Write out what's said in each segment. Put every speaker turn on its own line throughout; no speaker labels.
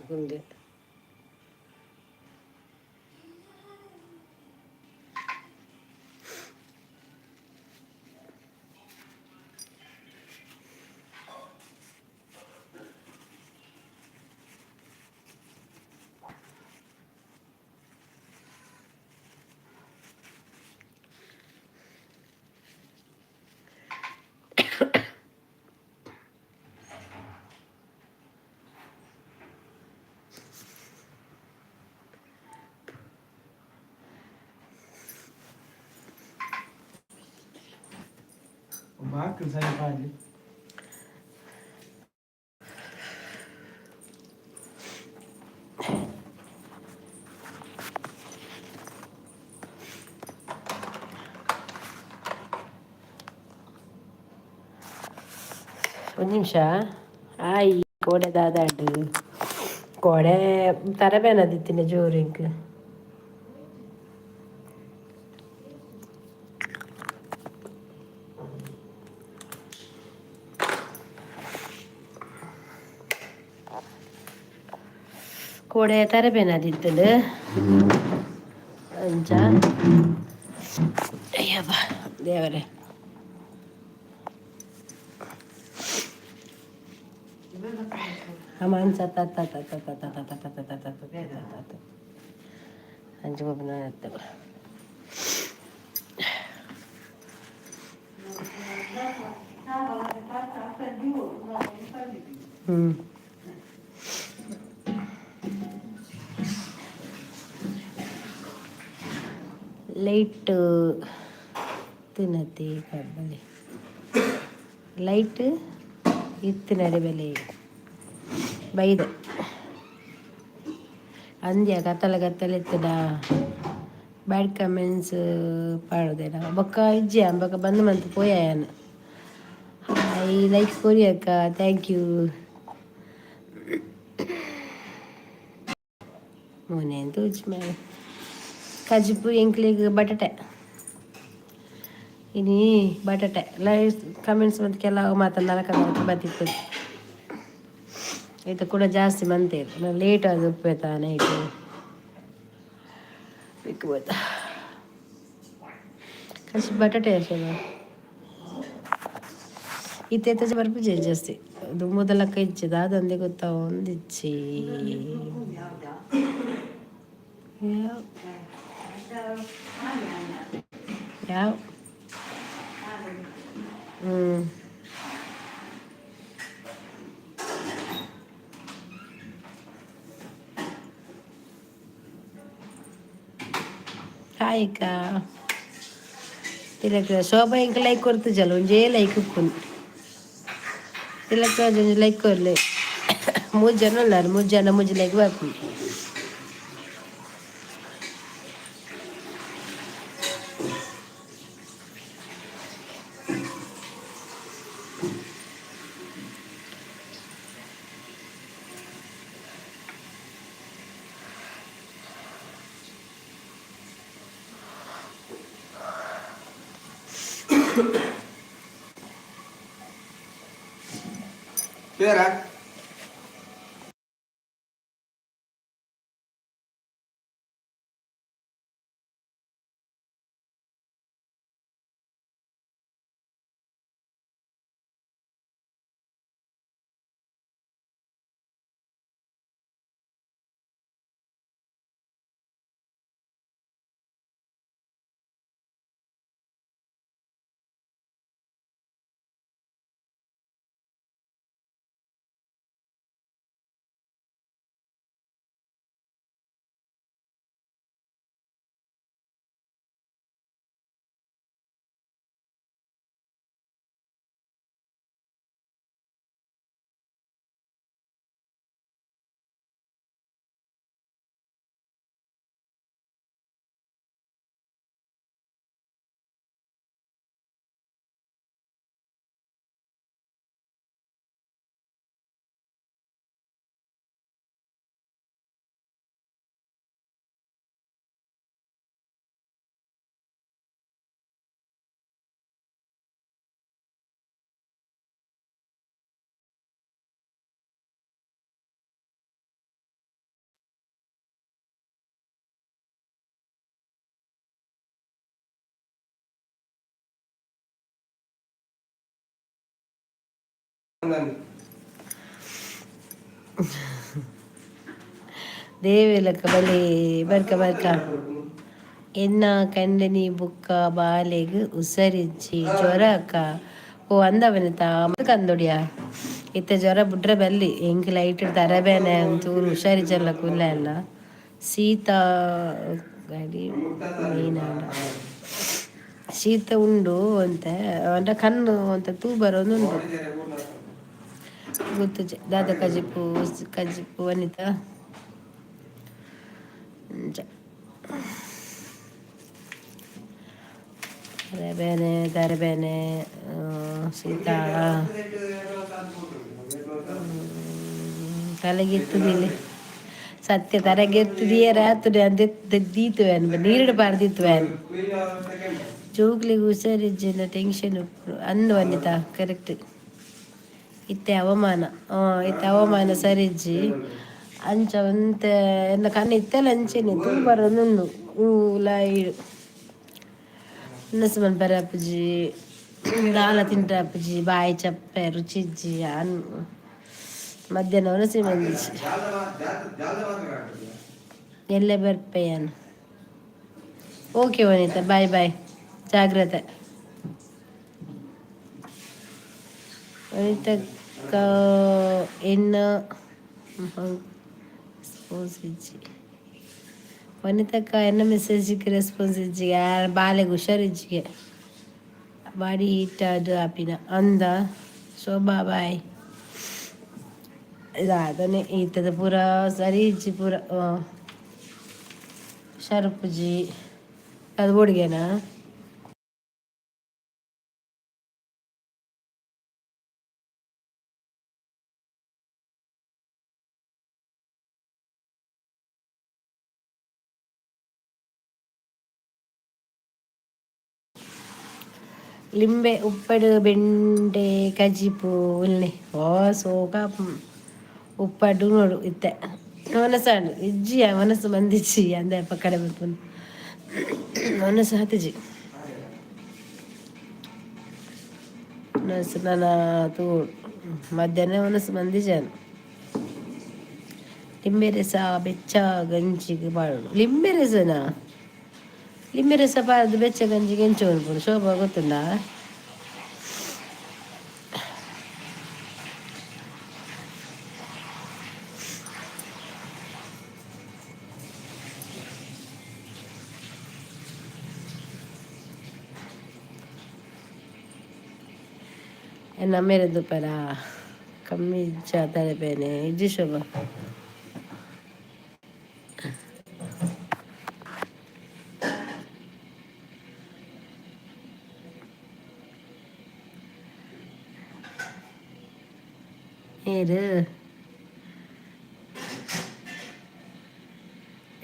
ಕುಲ್ದೆ.
ಬಾಕ್ ಸರಿ ಪಾಡ್ಲಿ.
ಒಂಜಿ ನಿಮಿಷ. ಆಯ್, ಕೋಡೆ ದಾದಾಂಡ್? ಕೋಡೆ ತರಬೇನದಿತ್ತಿನ ಜೋರು ಎಂಕ್. ಕೋಡೆ ತರಬೇನದಿತ್ತುಂಡು. ಅಂಚ ಅಯ್ಯಬ್ಬ ದೇವರೇ. ಅಮಾನ್ಸ ತ ತ ತ ತ ತ ತ ತ ತ ತ ತ ತ ತ ತ ತ. ಅಂಚ ಗೊಬ್ಬುನ. ಹ್ಞೂ, ಲೈಟ್ ತಿನ್ನತಿ ಕಬ್ಬಲಿ, ಲೈಟ್ ಇತ್ತಿನಡೆ ಬೆಲೆ ಬೈದೆ ಅಂದ್ಯ. ಕತ್ತಲೆ ಕತ್ತಲೆ ಇತ್ತದ. ಬ್ಯಾಡ್ ಕಮೆಂಟ್ಸ್ ಪಾಡುದೇನ ಬೊಕ್ಕ ಇಜ್ಜಿ. ಬೊಕ್ಕ ಬಂದ್ ಮಂತ್ ಪೋಯಾನ. ಹಾಯ್, ಲೈಕ್ ಕೊರಿ ಅಕ್ಕ, thank you. ಮೋನೆ ತೂಜ್ ಮೇಲೆ ಕಜಿಪು ಎಂಕ್ಲೆಗ್ ಬಟಾಟೆ ಇನಿ. ಬಟಾಟೆ ಲೈಕ್ ಕಮೆಂಟ್ಸ್ ಮತ್ತು ಕೆಲವು ಮಾತ ನರಕ ನರಕ ಬತ್ತಿತ್ತು. ಐತ ಕೂಡ ಜಾಸ್ತಿ ಮಂತೇರು. ಲೇಟ್ ಆದ್ ಉಪ್ಪೇತ ನೈಟ್ ಬಿಕ್ ಬೋತ. ಕಸಿ ಬಟಾಟೆ ಅಷ್ಟೇ. ಇತ್ತೆ ಇತ್ತೆ ಬರ್ಪುಜೆ ಜಾಸ್ತಿ. ದುಂಬುದ ಲೆಕ್ಕ ಇಜ್ಜಿ. ದಾದಂದೆ ಗೊತ್ತಾವೊಂದಿಜ್ಜಿ. ಯಾವ ಯಾವ. ಹ್ಞೂ, ಹಾಯ್ ಅಕ್ಕ. ತಿಲಕ್ ಶೋಭಾ ಎಂಕ್ ಲೈಕ್ ಕೊರ್ತುಜಲ್ಲ. ಒಂಜೇ ಲೈಕ್ ಉಪ್ಪುನು. ತಿಲಕ್ ರಾಜ್, ಒಂಜಿ ಲೈಕ್ ಕೊರ್ಲೆ. ಮೂಜಿ ಜನ ಉಲ್ಲಾರ್. ಮೂಜಿ ಜನ ಮೂಜಿ ಲೈಕ್ ಬರ್ಪುಂಡು.
Pera.
ದೇವೆಲಕ್ಕ ಬಲಿ ಬರ್ಕ ಬರ್ಕ. ಎನ್ನ ಕಂಡನಿ ಬುಕ್ಕ ಬಾಲೆಗ್ ಉಸರಿಜ್ಜಿ ಜ್ವರ ಅಕ್ಕ. ಓ ಅಂದವನಿತ ಕಂದೊಡಿಯ ಇತ್ತೆ ಜ್ವರ ಬುಡ್ರೆ ಬಲ್ಲಿ ಎಂಕ್ ಲೈಟ್ ತರಬೇನೆ ಒಂಚೂರು ಹುಷಾರಿಜ್ಜಲ್ಲ ಕುಲ್ಲ ಎಲ್ಲ ಶೀತ ಗಾಡಿ ಮೇನ್. ಶೀತ ಉಂಡು ಅಂತೆ ಅಂಡ ಕಣ್ಣು ಅಂತ ತೂ ಬರೋದುಂಡು ಗೊತ್ತುಜಿ. ದಾದ ಕಜಿಪು ಕಜಿಪು ವನಿತಾ? ಅಂಚ ತರಬೇನೆ ತರಬೇನೆ ಶೀತ ತಲೆಗೆತ್ತುದಿಲ್ಲ ಸತ್ಯ. ತರೆಗೆತ್ತುದಿಯರ ಆತುಡೆ ದೀತುವೇನ್ ನೀರುಡು ಪಾಡ್ದಿತ್ತುವೇನ್. ಜೋಕ್ಲೆಗ್ ಹುಷಾರಿಜ್ಜಿಂಡ ಟೆನ್ಷನ್ ಉಪ್ಪುಂಡು ಅಂದ್ ವನಿತಾ, ಕರೆಕ್ಟ್. ಇತ್ತೆ ಹವಾಮಾನ, ಇತ್ತೆ ಹವಾಮಾನ ಸರಿ ಇಜ್ಜಿ. ಅಂಚ ಒಂತೆ ಎನ್ನ ಕಣ್ಣು ಇತ್ತೆಲ ಅಂಚೆನೆ ತೂ ಬರೋದುಂಡು. ಉಲಾಯಿ ಒಣಸ್ ಮನ್ಪರೆ ಆಪುಜಿ, ದಾಲ ತಿಂಡ್ರೆ ಆಪುಜಿ, ಬಾಯಿ ಚಪ್ಪೆ, ರುಚಿ ಇಜ್ಜಿ. ಅನ್ ಮಧ್ಯಾಹ್ನ ಒಣಸಿ ಮಂದಿಜಿ. ಎಲ್ಲೆ ಬರ್ಪೆಯಾನ್. ಓಕೆ ವನಿತಾ, ಬಾಯ್ ಬಾಯ್, ಜಾಗ್ರತೆ. ವನಿತಕ್ಕ ಎನ್ನ ರೆಸ್ಪಾನ್ಸ್ ಇಜ್ಜಿ. ವನಿತಕ್ಕ ಎನ್ನ ಮೆಸೇಜಿಗೆ ರೆಸ್ಪಾನ್ಸ್ ಇಜ್ಜಿ. ಬಾಲೆಗ್ ಹುಷಾರಿಜ್ಜಿಗೆ, ಬಾಡಿ ಹೀಟ್ ಅದು ಆಪಿನ ಅಂದ. ಶೋಭಾ ಬಾಯ್. ಇದಾದನೆ ಈತದ ಪೂರ ಸರಿ ಇಜ್ಜಿ ಪೂರ ಹುಷಾರುಪ್ಪುಜಿ. ಅದು ಬೋಡಿಗೆನಾ? ಲಿಂಬೆ ಉಪ್ಪಡ್ ಬೆಂಡೆ ಕಜಿಪು ಉಲ್ಲೆ. ಓ ಸೋಕ ಉಪ್ಪಡ್ಡು ನೋಡು. ಇತ್ತೆ ಒನಸಾಂಡ್ ಇಜ್ಜಿ, ಒನಸು ಮಂದಿಜ್ಜಿ ಅಂದೆ ಪಕ್ಕಡೆ ಬರ್ಪುನು ಒನಸು ಹತ್ತಿಜಿ. ಒನಸು ನನ ತೂ ಮಧ್ಯಾಹ್ನ ಒನಸು ಮಂದಿಜಾನು. ಲಿಂಬೆ ರಸ ಬೆಚ್ಚ ಗಂಜಿಗೆ ಪಾಡೋಡು. ಲಿಂಬೆ ರಸನಾ? ಲಿಂಬೆ ರಸ ಪಾಡ್ದು ಬೆಚ್ಚ ಗಂಜಿಗೆ ಎಂಚ ಮನ್ಪುನು ಶೋಭಾ, ಗೊತ್ತುಂಡಾ? ಎನ್ನ ಅಮ್ಮೆರ್ ಪರ ಕಮ್ಮಿ ಇಜ್ಜ ತಲೆಬೇನೆ ಇಜ್ಜಿ ಶೋಭಾ. ಏರು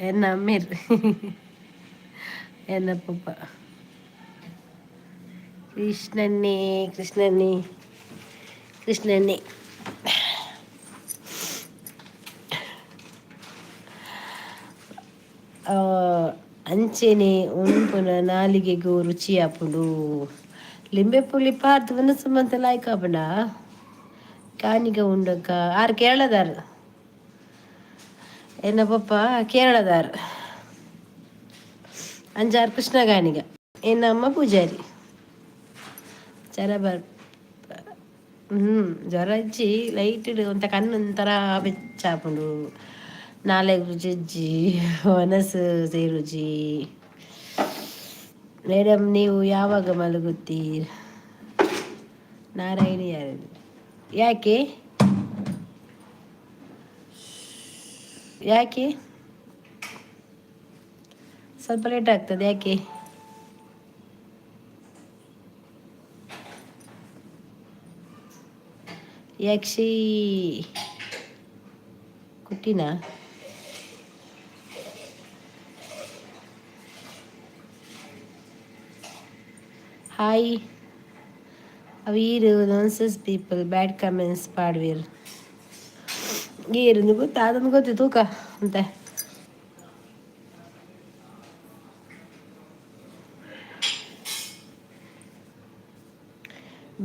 ಎನ್ನ ಅಮ್ಮೆರ್, ಎನ್ನ ಪಪ್ಪ. ಕೃಷ್ಣನ್ನೇ ಕೃಷ್ಣನ್ನೇ ಕೃಷ್ಣನ್ನೇ. ಅಂಚೆನೆ ಉನ್ಪುನ ನಾಲಿಗೆಗೂ ರುಚಿ ಆಪುಂಡು. ಲಿಂಬೆ ಪುಳಿ ಪಾರ್ದ್ ಒನಸ್ ಮಂತ ಲಾಯ್ಕ್ ಆಪುಂಡಾ? ಕಾನಿಗ ಉಂಡಕ್ಕ. ಆರ್ ಕೇರಳದಾರ್, ಎನ್ನ ಪಪ್ಪ ಕೇರಳದಾರ್. ಅಂಚಾರ್ ಕೃಷ್ಣ ಗಾಣಿಗ, ಎನ್ನ ಅಮ್ಮ ಪೂಜಾರಿ. ಚರ ಬರ್ ಜ್ವರ ಇಜ್ಜಿ, ಲೈಟ್ ಒಂತ ಕಣ್ಣು ಒಂಥರ ಬೆಚ್ಚ ಆಪುಂಡು, ನಾಲೆಗ್ ರುಚಿ ಇಜ್ಜಿ, ಒನಸು ಸೇರುಜಿ. ಮೇಡಮ್, ನೀವು ಯಾವಾಗ ಮಲಗುತ್ತೀರಿ? ನಾರಾಯಣಿ ಯಾರು? ಯಾಕೆ ಯಾಕೆ ಸ್ವಲ್ಪ ಲೇಟ್ ಆಗ್ತದೆ ಯಾಕೆ? ಯಕ್ಷಿ ಕುಟ್ಟಿನಾ? ಹಾಯ್ ಅವೀರು ನಾನ್ಸೆನ್ಸ್ ಪೀಪಲ್ ಬ್ಯಾಡ್ ಕಮೆಂಟ್ಸ್ ಪಾಡ್ವೀರ್ ಏರುಂದು ಗೊತ್ತಾ? ಅದೊಂದು ಗೊತ್ತು ತೂಕ ಅಂತ.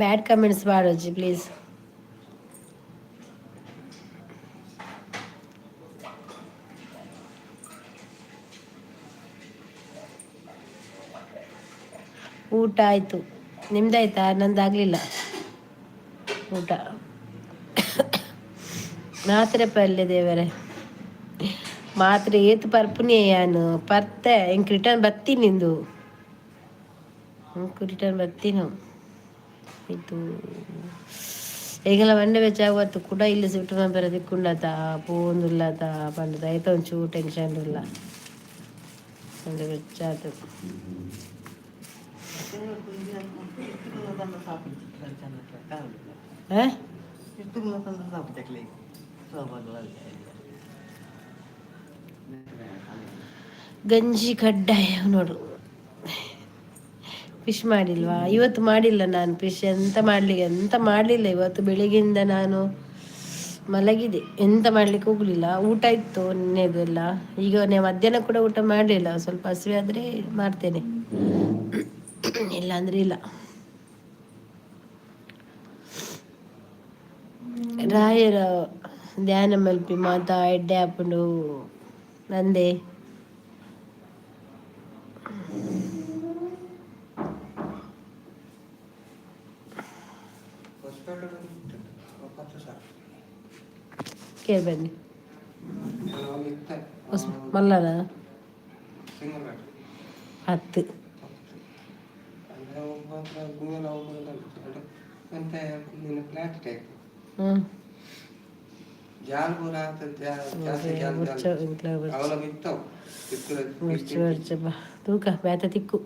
ಬ್ಯಾಡ್ ಕಮೆಂಟ್ಸ್ ಪಾಡೊಡ್ಚಿ ಪ್ಲೀಸ್. ಊಟ ಆಯಿತು, ನಿಮ್ದಾಯ್ತಾ? ನಂದಾಗಲಿಲ್ಲ ಊಟ. ಮಾತ್ರೆ ಪಲ್ಯ ದೇವರೇ, ಮಾತ್ರೆ ಏತ್ ಪರ್ಪುನಿ ಯಾನು ಪರ್ತೆ. ಇಂಕ್ ರಿಟರ್ನ್ ಬತ್ತೀನಿ ನಿಂದು, ಇಂಕ್ ರಿಟರ್ನ್ ಬತ್ತೀನಿ. ಆಯಿತು. ಈಗೆಲ್ಲ ಮಂಡೆ ಬೆಚ್ಚ ಆವತ್ತು ಕೂಡ ಇಲ್ಲಿ ಸಿಟ್ಟು ಮಂಪೆರ ದಿಕ್ಕುಂಡತ ಪೋಂದುಲ್ಲತ ಪಂಡದ ಐತ ಒಂಚೂರು ಟೆನ್ಷನ್ ಇಲ್ಲ, ಮಂಡೆ ಬೆಚ್ಚ ಆತು. ಆ? ಗಂಜಿ ಕಡ್ಡಾಯ ನೋಡು. ಫಿಶ್ ಮಾಡಿಲ್ವಾ ಇವತ್ತು? ಮಾಡಿಲ್ಲ ನಾನು ಫಿಶ್. ಎಂತ ಮಾಡಲಿಕ್ಕೆ, ಎಂತ ಮಾಡಲಿಲ್ಲ ಇವತ್ತು. ಬೆಳಿಗ್ಗೆಯಿಂದ ನಾನು ಮಲಗಿದೆ, ಎಂತ ಮಾಡ್ಲಿಕ್ಕೆ ಹೋಗಲಿಲ್ಲ. ಊಟ ಇತ್ತು ನಿನ್ನೆದೆಲ್ಲ. ಈಗ ಮಧ್ಯಾಹ್ನ ಕೂಡ ಊಟ ಮಾಡಲಿಲ್ಲ. ಸ್ವಲ್ಪ ಹಸಿವೆ ಆದರೆ ಮಾಡ್ತೇನೆ, ಇಲ್ಲ ಅಂದ್ರೆ ಇಲ್ಲ. ರಾಯರ ಧ್ಯಾನ ಮಲ್ಪಿ ಮಾತಾ ಎಡ್ಡೆ ಆಪುಂಡು ನಂದೆ. ಕೇಳಿ ಬನ್ನಿ. ಮಲ್ಲನ 10. ಹ್ಞೂ. ಬುರ್ಚ ಬುರ್ಚ ಬಾ ತೂಕ ಬೇತ ತಿಕ್ಕು.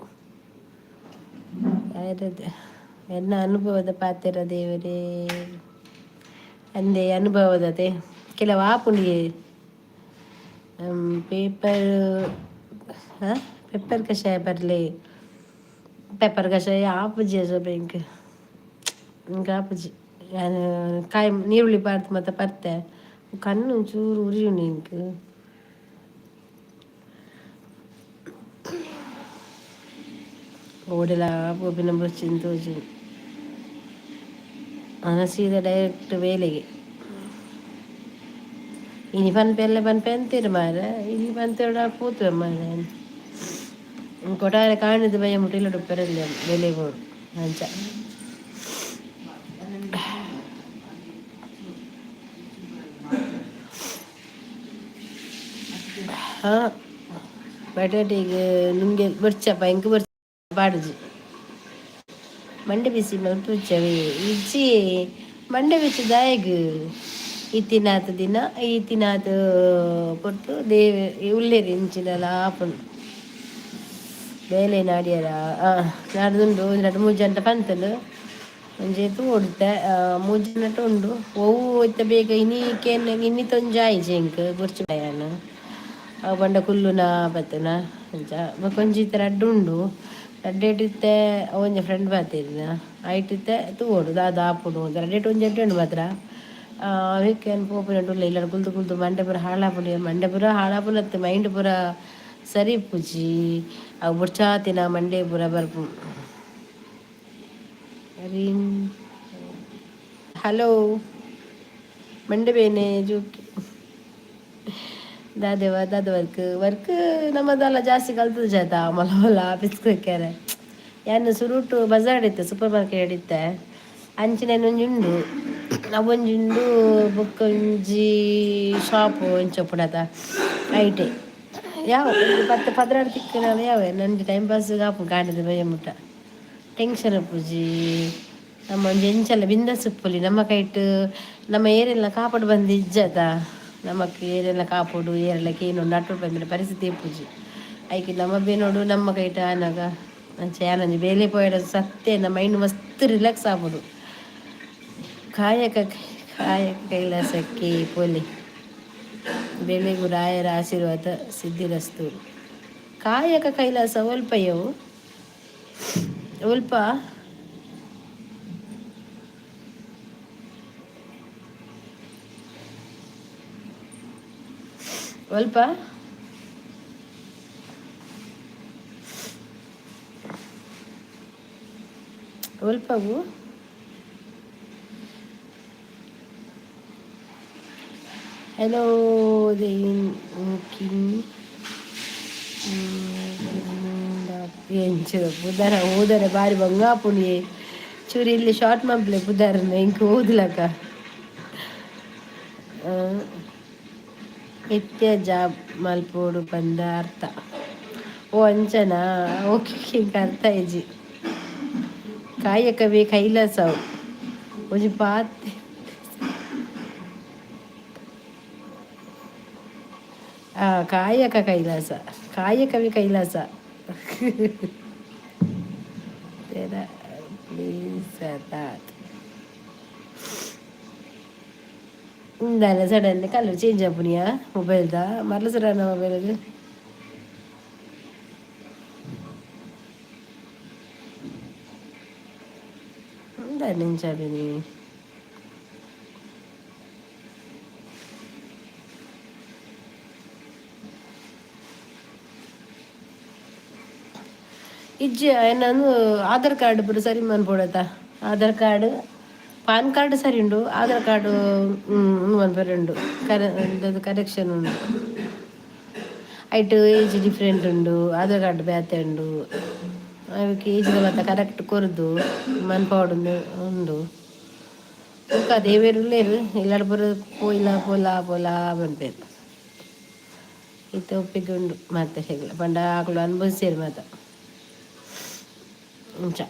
ಎನ್ನ ಅನುಭವದ ಪಾತೆರ ದೇವರೇ ಅಂದೆ. ಅನುಭವದತೆ ಕೆಲವು ಆಪುಂಡಿಗೆ. ಪೇಪರ್ ಪೆಪ್ಪರ್ ಕಷಾಯ ಬರಲಿ. ಪೆಪ್ಪರ್ ಕಷಾಯ ಆಪುಜಿ ಸ್ವಲ್ಪ ಇಂಕ್ ಇಂಕ್ ಆಪುಜಿ. ಕಾಯಿ ನೀರುಳ್ಳಿ ಪಾಡ್ದು ಮತ್ತೆ ಪರ್ತೆ. ಕಣ್ಣು ಒಂಚೂರು ಉರಿಯುಂಡು ಇಂಕ್. ಓಡೆಲ ಪೋಪಿನ ಬೊರ್ಚಿನ್ ತೋಜುಂಡು. ಆನ ಸೀದಾ ಡೈರೆಕ್ಟ್ ವೇಲೆಗೆ. ಇನಿ ಪನ್ಪೆ ಎಲ್ಲ ಪನ್ಪೆ ಅಂತೀರ ಮಾರ್ರೆ. ಇನಿ ಪಂತೇಡ ಪೋತುವೆ ಮಾರ್ರೆ. ಕೊಟ್ಟಾರೆ ಕಾಣಿದ ಬಯ್ಯ ಮುಟ್ಟ ಇಲ್ಲಡ್ ಉಪ್ಪೆರೆಲ್ಲ ಬೇಲೆ ಬೋಡು ಅಂಚ. ಹಾಂ, ಬಟಾಟಿಗ್ ನುಂಗೆ ಬೊರ್ಚಪ್ಪ, ಎಂಕ್ ಬೊರ್ಚ ಪಾಡುಜಿ. ಮಂಡೆ ಬಿಸಿ ಮಲ್ಪುಜವೆ ಇಜ್ಜಿ. ಮಂಡೆ ಬಿಸಿ ದಾಯೆಗ್? ಇತ್ತಿನಾತ್ ದಿನ ಇತ್ತಿನಾತ್ ಪೊರ್ತು ದೇವೆ ಉಲ್ಲೆರ್ ಇಂಚಿನಲ ಆಪುಂಡು. ಬೇಲೆ ನಾಡಿಯರ ನಾಡ್ದುಂಡು. ಒಂಜಿ ರಡ್ಡ್ ಮೂಜಿ ಗಂಟೆ ಪಂತುಂಡು, ಒಂಜಿ ತೂವೊಡುತ್ತೆ. ಮೂಜಿ ಗಂಟೆ ಉಂಡು. ಒವು ಇತ್ತೆ ಬೇಗ ಇನಿ ಕೇನ್ ಇನಿ ತೊಂಜಿ ಆಯಿಜಿ ಎಂಕ್ ಬೊರ್ಚಿ ಯಾನ್. ಅವು ಪಂಡ ಕುಲ್ಲುನ ಬತ್ತುನ ಅಂಚ. ಬೊಕ ಒಂಜಿ ಇತ್ತೆ ರಡ್ಡ್ ಉಂಡು. ರಡ್ಡೆಟ್ ಇತ್ತೆ ಒಂಜಿ ಫ್ರೆಂಡ್ ಬತ್ತಿತ್ತಿನ ಐಟ್ ಇತ್ತೆ ತೂವೊಡು ದಾದ ಆಪುಂಡು. ರಡ್ಡೆಟ್ ಒಂಜಿ ಎಡ್ಡೆ ಉಂಡು ಮಾತ್ರ. ಅವೆಕ್ ಯಾನ್ ಪೋಪುನಂಟು ಉಲ್ಲ. ಇಲ್ಲಡ್ ಕುಲ್ದು ಕುಲ್ದು ಮಂಡೆ ಪೂರ ಹಾಳಾಪುಂಡು. ಮಂಡೆ ಪೂರ ಹಾಳಾಪುನತ್ತೆ, ಮೈಂಡ್ ಪೂರ ಸರಿ ಇಪ್ಪುಜಿ. ಅವು ಬೊಡ್ಚಾತಿನ ಮಂಡೆ ಪೂರ ಬರ್ಪುಂಡು. ಹಲೋ, ಮಂಡೆ ಬೇನೆ ಜೋಕಿ. ದಾದೆವ ದಾದ ವರ್ಕ್ ವರ್ಕ್ ನಮ್ಮದೆಲ್ಲ ಜಾಸ್ತಿ ಕಲ್ತದ ಮಲ್ಲ ಮಲ್ಲ ಆಫೀಸ್ ಹೋಗ್ಯಾರೆ. ಯಾನ್ ಸುರುಟು ಬಜಾರ್ ಇತ್ತೆ, ಸೂಪರ್ ಮಾರ್ಕೆಟ್ ಇತ್ತೆ. ಅಂಚಿನ ಒಂಜಿ ಉಂಡು, ಅವೊಂಜಿ ಉಂಡು. ಬೊಕ್ಕ ಒಂಜಿ ಶಾಪ್ ಒಂಚ ಉಪ್ಪುನತ ಐಟೆ ಯಾವ ಒಂಜಿ 10 12 ತಿಕ್ಕುನಲ ಯಾವೆ. ನಂಜಿ ಟೈಮ್ ಪಾಸ್ ಆಪು ಗಾಡಿದ ಬಯ್ಯ ಮುಟ್ಟ. ಟೆನ್ಷನ್ ಇಪ್ಪುಜಿ. ನಮ್ಮ ಒಂಜಿ ಎಂಚಲ ಬಿಂದಾಸ್ ಉಪ್ಪೊಲಿ. ನಮ್ಮ ಕೈಟ್ ನಮ್ಮ ಏರೆಲ್ಲ ಕಾಪಡು ಬಂದು ಇಜ್ಜದ. ನಮಕ್ ಏರೆಲ್ಲ ಕಾಪೊಡು, ಏರೆಲ್ಲ ಕೇನೊಡು ನಟ್ಟೊಡು ಪನ್ಪಿನ ಪರಿಸ್ಥಿತಿ ಇಪ್ಪುಜಿ. ಐಕ್ ನಮ್ಮ ಬೇನೋಡು ನಮ್ಮ ಕೈಟ್ ಆನಗ ಅಂಚ ಯಾನೊಂಜಿ ಬೇಲೆ ಪೋಯಡ ಸತ್ಯ ನಮ್ಮ ಮೈಂಡ್ ಮಸ್ತ್ ರಿಲ್ಯಾಕ್ಸ್ ಆಪುಂಡು. ಕಾಯಕ ಕಾಯಕ ಕೈಲಾಸಕ್ಕೆ ಪೋಲೆ. ಬೆಲೆಗು ರಾಯರ ಆಶೀರ್ವಾದ ಸಿದ್ಧಿರಸ್ತು. ಕಾಯಕ ಕೈಲಾಸ ಒಲ್ಪಯವು ಒಲ್ಪ? ಒಲ್ಪ ಒಲ್ಪವು? Hello king. ಎಂಚು ಪುದರ ಓದರೆ ಬಾರಿ ಬಂಗಾಪುಣಿಯೇ. ಚೂರು ಇಲ್ಲಿ ಶಾರ್ಟ್ ಮಂಪ್ಲೆ ಪುದರ್ನ ಇಂಕ್ ಓದ್ಲಕ. ನಿತ್ಯ ಜಾಬ್ ಮಲ್ಪೋಡು ಪಂದ ಅರ್ಥ. ಓ ಅಂಚನಾ? ಓಕೆ, ಇಂಕ್ ಅರ್ಥ ಇಜ್ಜಿ. ಕಾಯಕವೇ ಕೈಲಾಸವು. ಒಂಜಿ ಪಾತೆ ಕಾಯಕ ಕೈಲಾಸ, ಕಾಯಕವೇ ಕೈಲಾಸ. ಪ್ಲೀಸ್. ಇಂದಾನೆ ಸಡನ್ ಕಲರ್ ಚೇಂಜ್ ಆಪುನಿಯಾ ಮೊಬೈಲ್ದ? ಮರ್ಲ ಸಡನ್ ಮೊಬೈಲ್. ಇಂದಾನೆ ಇಂಚಾಪಿನಿ. ಇಜ್ಜಿ, ನಾನು ಆಧಾರ್ ಕಾರ್ಡ್ ಪೂರ ಸರಿ ಮನ್ಪೊಡತ್ತ. ಆಧಾರ್ ಕಾರ್ಡ್, ಪಾನ್ ಕಾರ್ಡ್ ಸರಿ ಉಂಡು. ಆಧಾರ್ ಕಾರ್ಡ್ ಮನ್ಪರೆ ಉಂಡು. ಕರೆಕ್ಷನ್ ಉಂಡು. ಐಟ್ ಏಜ್ ಡಿಫ್ರೆಂಟ್ ಉಂಡು, ಆಧಾರ್ ಕಾರ್ಡ್ ಬೇತೆ ಉಂಡು. ಅವಕ್ಕೆ ಏಜ್ ಮಾತ ಕರೆಕ್ಟ್ ಕೊರ್ದು ಮನ್ಪವಡು ಉಂಡು. ಬೊಕ್ಕ ದೇವೆರ್ ಉಲ್ಲೆರ್. ಇಲ್ಲಡ್ ಪೂರ ಪೋಯಿಲ ಪೋಲ ಪೋಲ ಪನ್ಪೆರ್. ಇತ್ತೆ ಒಪ್ಪಿಗೆ ಉಂಡು ಮಾತ ಪಂಡ ಅಕುಲು ಅನುಭವಿಸ್ಯೆರ್ ಮಾತ. ಅಂಚ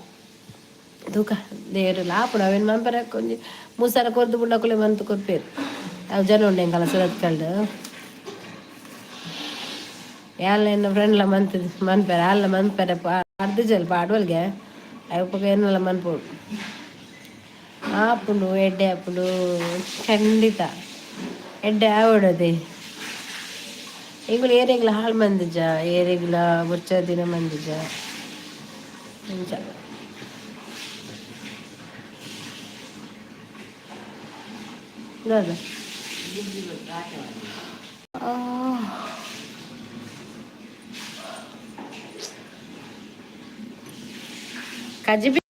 ತೂಕ, ದೇವೆರ್ ಆಪುಂಡು. ಅವೆನ್ ಮನ್ಪರೆ ಒಂಜಿ ಮೂಸರ ಕೊರ್ದು ಬುಂಡ ಅಕುಲೆ ಮಂತ್ ಕೊರ್ಪೆರ್. ಅವು ಜನ ಉಂಡು ಎಂಕಲ ಸುರತ್ಕಲ್ಡ್. ಯಾನ್ಲ ಎನ್ನ ಫ್ರೆಂಡ್ಲ ಮಂತ್ ಮನ್ಪೆರೆ ಅಲ್ಲ ಮನ್ಪೆರೆ ಅರ್ಧ ಜಲ್ ಪಾಡ್ವಲ್ಗೆ ಅವು ಎನ್ನಲ ಮನ್ಪೊಡು. ಆಪುಂಡು, ಎಡ್ಡೆ ಆಪುಂಡು, ಖಂಡಿತ ಎಡ್ಡೆ ಆವೊಡು. ಎಂಕುಲು ಏರೆಗ್ಲ ಹಾಳು ಮಂದಿಜ, ಏರೆಗ್ಲ ಬೊರ್ಚದಿನ ಮಂದಿಜ. ಅಂಚ ದಾದ? ಕಜಿಬಿ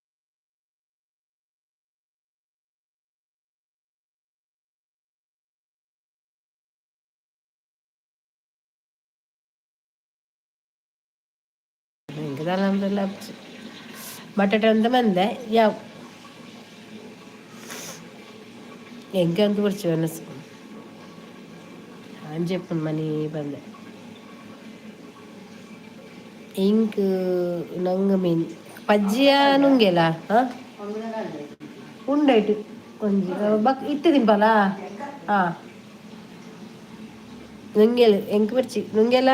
ಬಟಾಟೆ ಅಂತ ಮಂದೆ ಯಾವ ಎಂಕೆ ಅಂತ ಬೊರ್ಚಿ ವನಸ್ ಅಂಚೆಪ್ಪುಂಡು ಮನಿ ಬಂದೆ. ಇಂಕ್ ನಂಗ್ ಮೀನ್ ಪಜ್ಜಿಯ ನುಂಗೆಲ ಉಂಡೈಟ್ ಒಂಜಿ ಬಕ್ ಇತ್ತೆ ತಿನ್ಪಲ. ಹಾ, ನುಂಗೆಲ್ ಎಂಕ್ ಬೊರ್ಚಿ. ನುಂಗೆಲ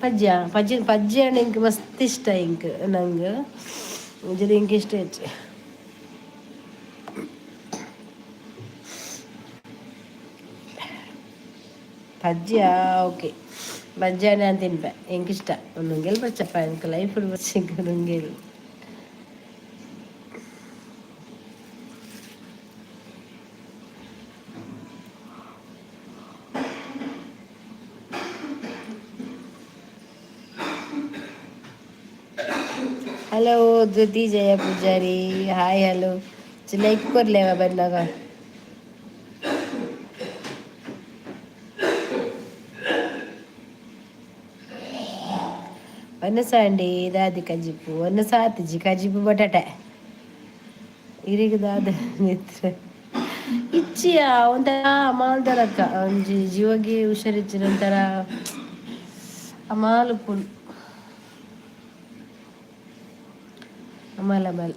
ಪಜ್ಜ ಪಜ್ಜಿ ಪಜ್ಜಿ ಅಂಡ ಎಂಕ್ ಮಸ್ತ್ ಇಷ್ಟ. ಎಂಕ್ ನಂಗ್ ಒಂಜಿ ಎಂಕ್ ಇಷ್ಟ ಹೆಚ್ಚು. ಪಜ್ಜಿಯಾ? ಓಕೆ, ಬಜ್ಜಿ ನಾನು ತಿನ್ಪೆ, ಎಂಕ್ ಇಷ್ಟ. ನುಂಗೆಲ್ ಬಚ್ಚಪ್ಪ, ಎಂಕ್ ಲೈಫ್ ಬಚ್ಚಿ ಎಂಕ್ ನುಂಗೆಲ್. Hello Dhriti Jaya Pujari, hi, hello. Like ಕೊರ್ಲೆ ಬನ್ನಾಗ. ವನಸಾಂಡಿ ದಾದಿ ಕಜಿಪು ವನಸಾತಿಜಿ. ಕಜಿಪು ಬಟಾಟೆ. ಇರಿಗ್ ದಾದ ನಿದ್ರೆ ಇಚ್ಚಿಯ? ಒಂಥರ ಅಮಾಲ್ದರಕ್ಕ ಒಂಜಿ ಜೀವಗೆ ಹುಷಾರಿಜ್ಜಿನ ಒಂಥರ ಅಮಾಲು ಪುಲ್ ಅಮಲ್ ಅಮಲ್.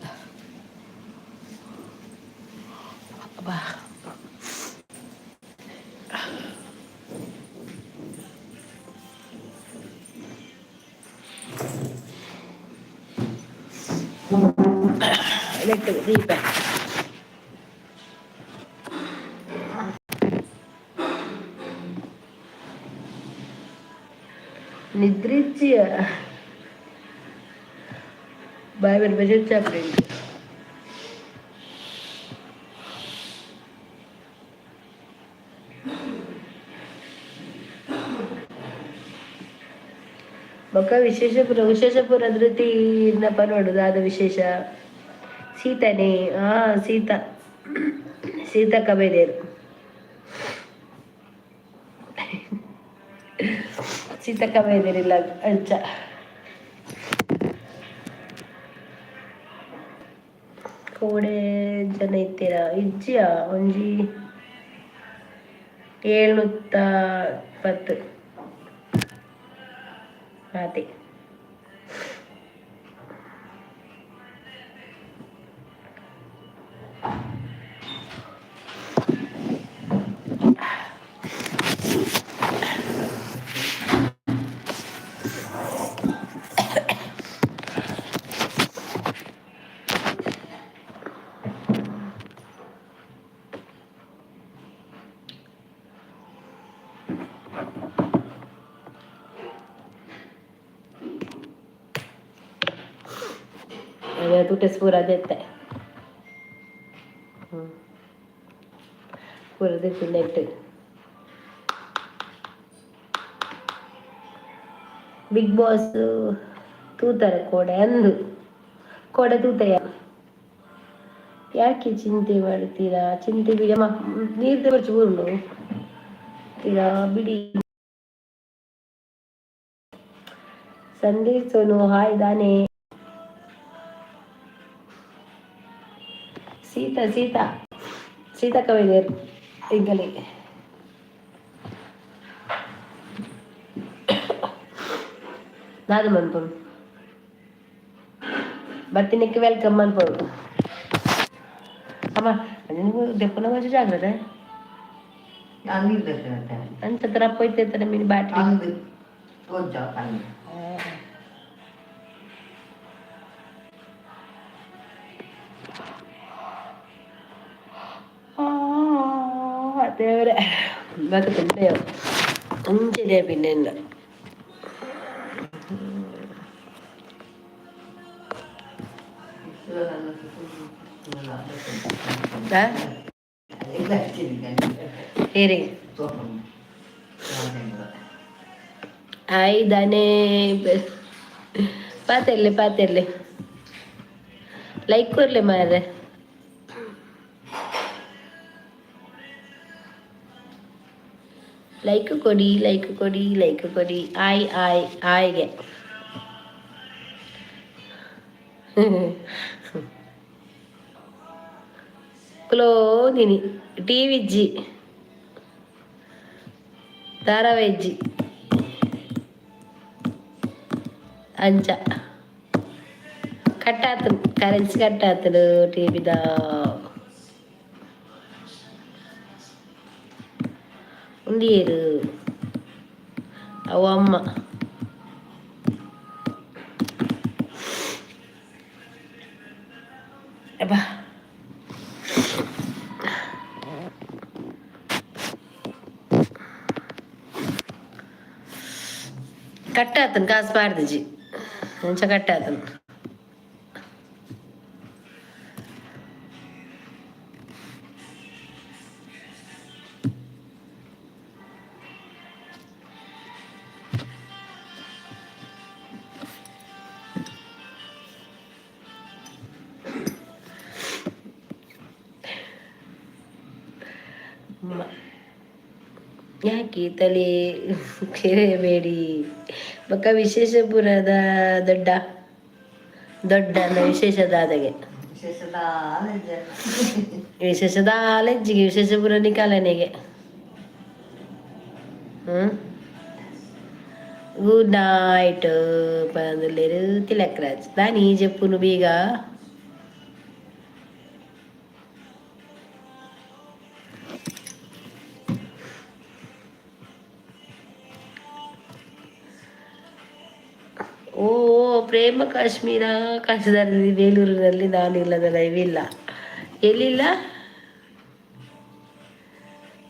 ಅಬ್ಬಾ. ನೆಟ್ಟು ದೀಪ. ನಿದ್ರಿಚ್ಚಿಯ ಬಾಯ್ ಬರ್ ಬಜೆಟ್ ಚಾಪ್ರೇಂಟ್. ಬೊಕ್ಕ ವಿಶೇಷಪುರ, ವಿಶೇಷಪುರ ಧೃತಿ ಪನೊಡು. ದಾದ ವಿಶೇಷ? ಸೀತನೇ. ಹಾ, ಸೀತಾ, ಸೀತಕ್ಕ ಬೈದೇರು. ಸೀತಕ್ಕ ಬೈದೇರಿಲ್ಲ ಅಂಚ. ಕೋಡೆ ಜನ ಇತ್ತೀರ? ಇಜ್ಜಿಯ, ಒಂಜಿ 710 ಆತೆ. ತುಟೆಸ್ ಪೂರ ದೆತ್ತೆ, ಪೂರ ದೆತ್ತು ನೆಟ್. ಬಿಗ್ ಬಾಸ್ ತೂತರ ಕೋಡೆ? ಅಂದು ಕೋಡೆ ತೂತಯ್ಯ. ಯಾಕೆ ಚಿಂತೆ ಮಾಡ್ತೀರಾ? ಚಿಂತೆ ಬಿಡಿ ಅಮ್ಮ. ನೀರು ಬರ್ಚು ಊರುಂಡು ತೀರಾ ಬಿಡಿ. ಸಂದೇಶ್ ಸೋನು, ಹಾಯ್ ದಾನೆ. ಸೀತಾ, ಸೀತಾ, ಸೀತಾ ಕವಿದೇರ್ ಎಂಕಲೆ. ದಾದ ಮನ್ಪುನು? ಬತ್ತಿನಕ್ಕೆ welcome ಮನ್ಪೊಡು ಅಮ್ಮ. ನಿನಗೂ ದೆಪ್ಪುನ ಒಂಜಿ ಜಾಗ್ರತೆ.
ನೀರು ದೆಪ್ಪುನ.
ಅಂಚ ತರ ಮಿನಿ ಬ್ಯಾಟ್ರಿ.
ಅಂದ್ ಕೊಂಚ ಕಣ್ಣು.
ದೇವರೇ, ಬಕ್ಕ ತಿಂದೆ ಅಂಚಿದೆ ಪಿನ್ನೆ. ಏರಿ ಹಾಯ್ ದಾನೆ. ಪಾತೆರ್ಲೆ, ಪಾತೆರ್ಲೆ, ಲೈಕ್ ಕೊರ್ಲೆ ಮಾರ್ರೆ. ಲೈಕ್ ಕೊಡಿ, ಲೈಕ್ ಕೊಡಿ, ಲೈಕ್ ಕೊಡಿ. ಆಯ್ ಆಯ್ ಆಯ್ಗೆ. ಕ್ಲೋ ನಿನಿ ಟಿವಿ ಇಜ್ಜಿ, ಧಾರಾವಾಹಿ ಇಜ್ಜಿ. ಅಂಚ ಕಟ್ಟಾತು, ಕರೆನ್ಸಿ ಕಟ್ಟಾತನು ಟಿವಿದ. ಉಂಡಿಯರು ಅವ ಅಮ್ಮ. ಅಬ್ಬಾ, ಕಟ್ಟಾತನ್ ಕಾಸು ಪಾಡ್ದಿಜಿ, ಅಂಚ ಕಟ್ಟಾತನ್. ಯಾಕೆ ತಲೆ ಕೆರೆಯಬೇಡಿ. ಬೊಕ್ಕ ವಿಶೇಷಪುರದ ದೊಡ್ಡ ದೊಡ್ಡ ವಿಶೇಷ ದಾದಗೆ. ವಿಶೇಷದ ಆಲೆಜ್ಜಿಗೆ ವಿಶೇಷಪುರ ನಿಕಾಲನೆಗೆ. ಹ್ಮ್, ಗುಡ್ ನೈಟ್ ಪಂದುಲ್ಲೇರು ತಿಲಕ್ ರಾಜ್. ದಾನಿ ಜೆಪ್ಪುನು ಬೀಗ? ಓ ಪ್ರೇಮ ಕಾಶ್ಮೀರ ಕಾಶ್ಮೀರದಲ್ಲಿ ಬೇಲೂರಿನಲ್ಲಿ ನಾನು ಇಲ್ಲದ ಲೈವ್ ಇಲ್ಲ. ಎಲ್ಲಿಲ್ಲ?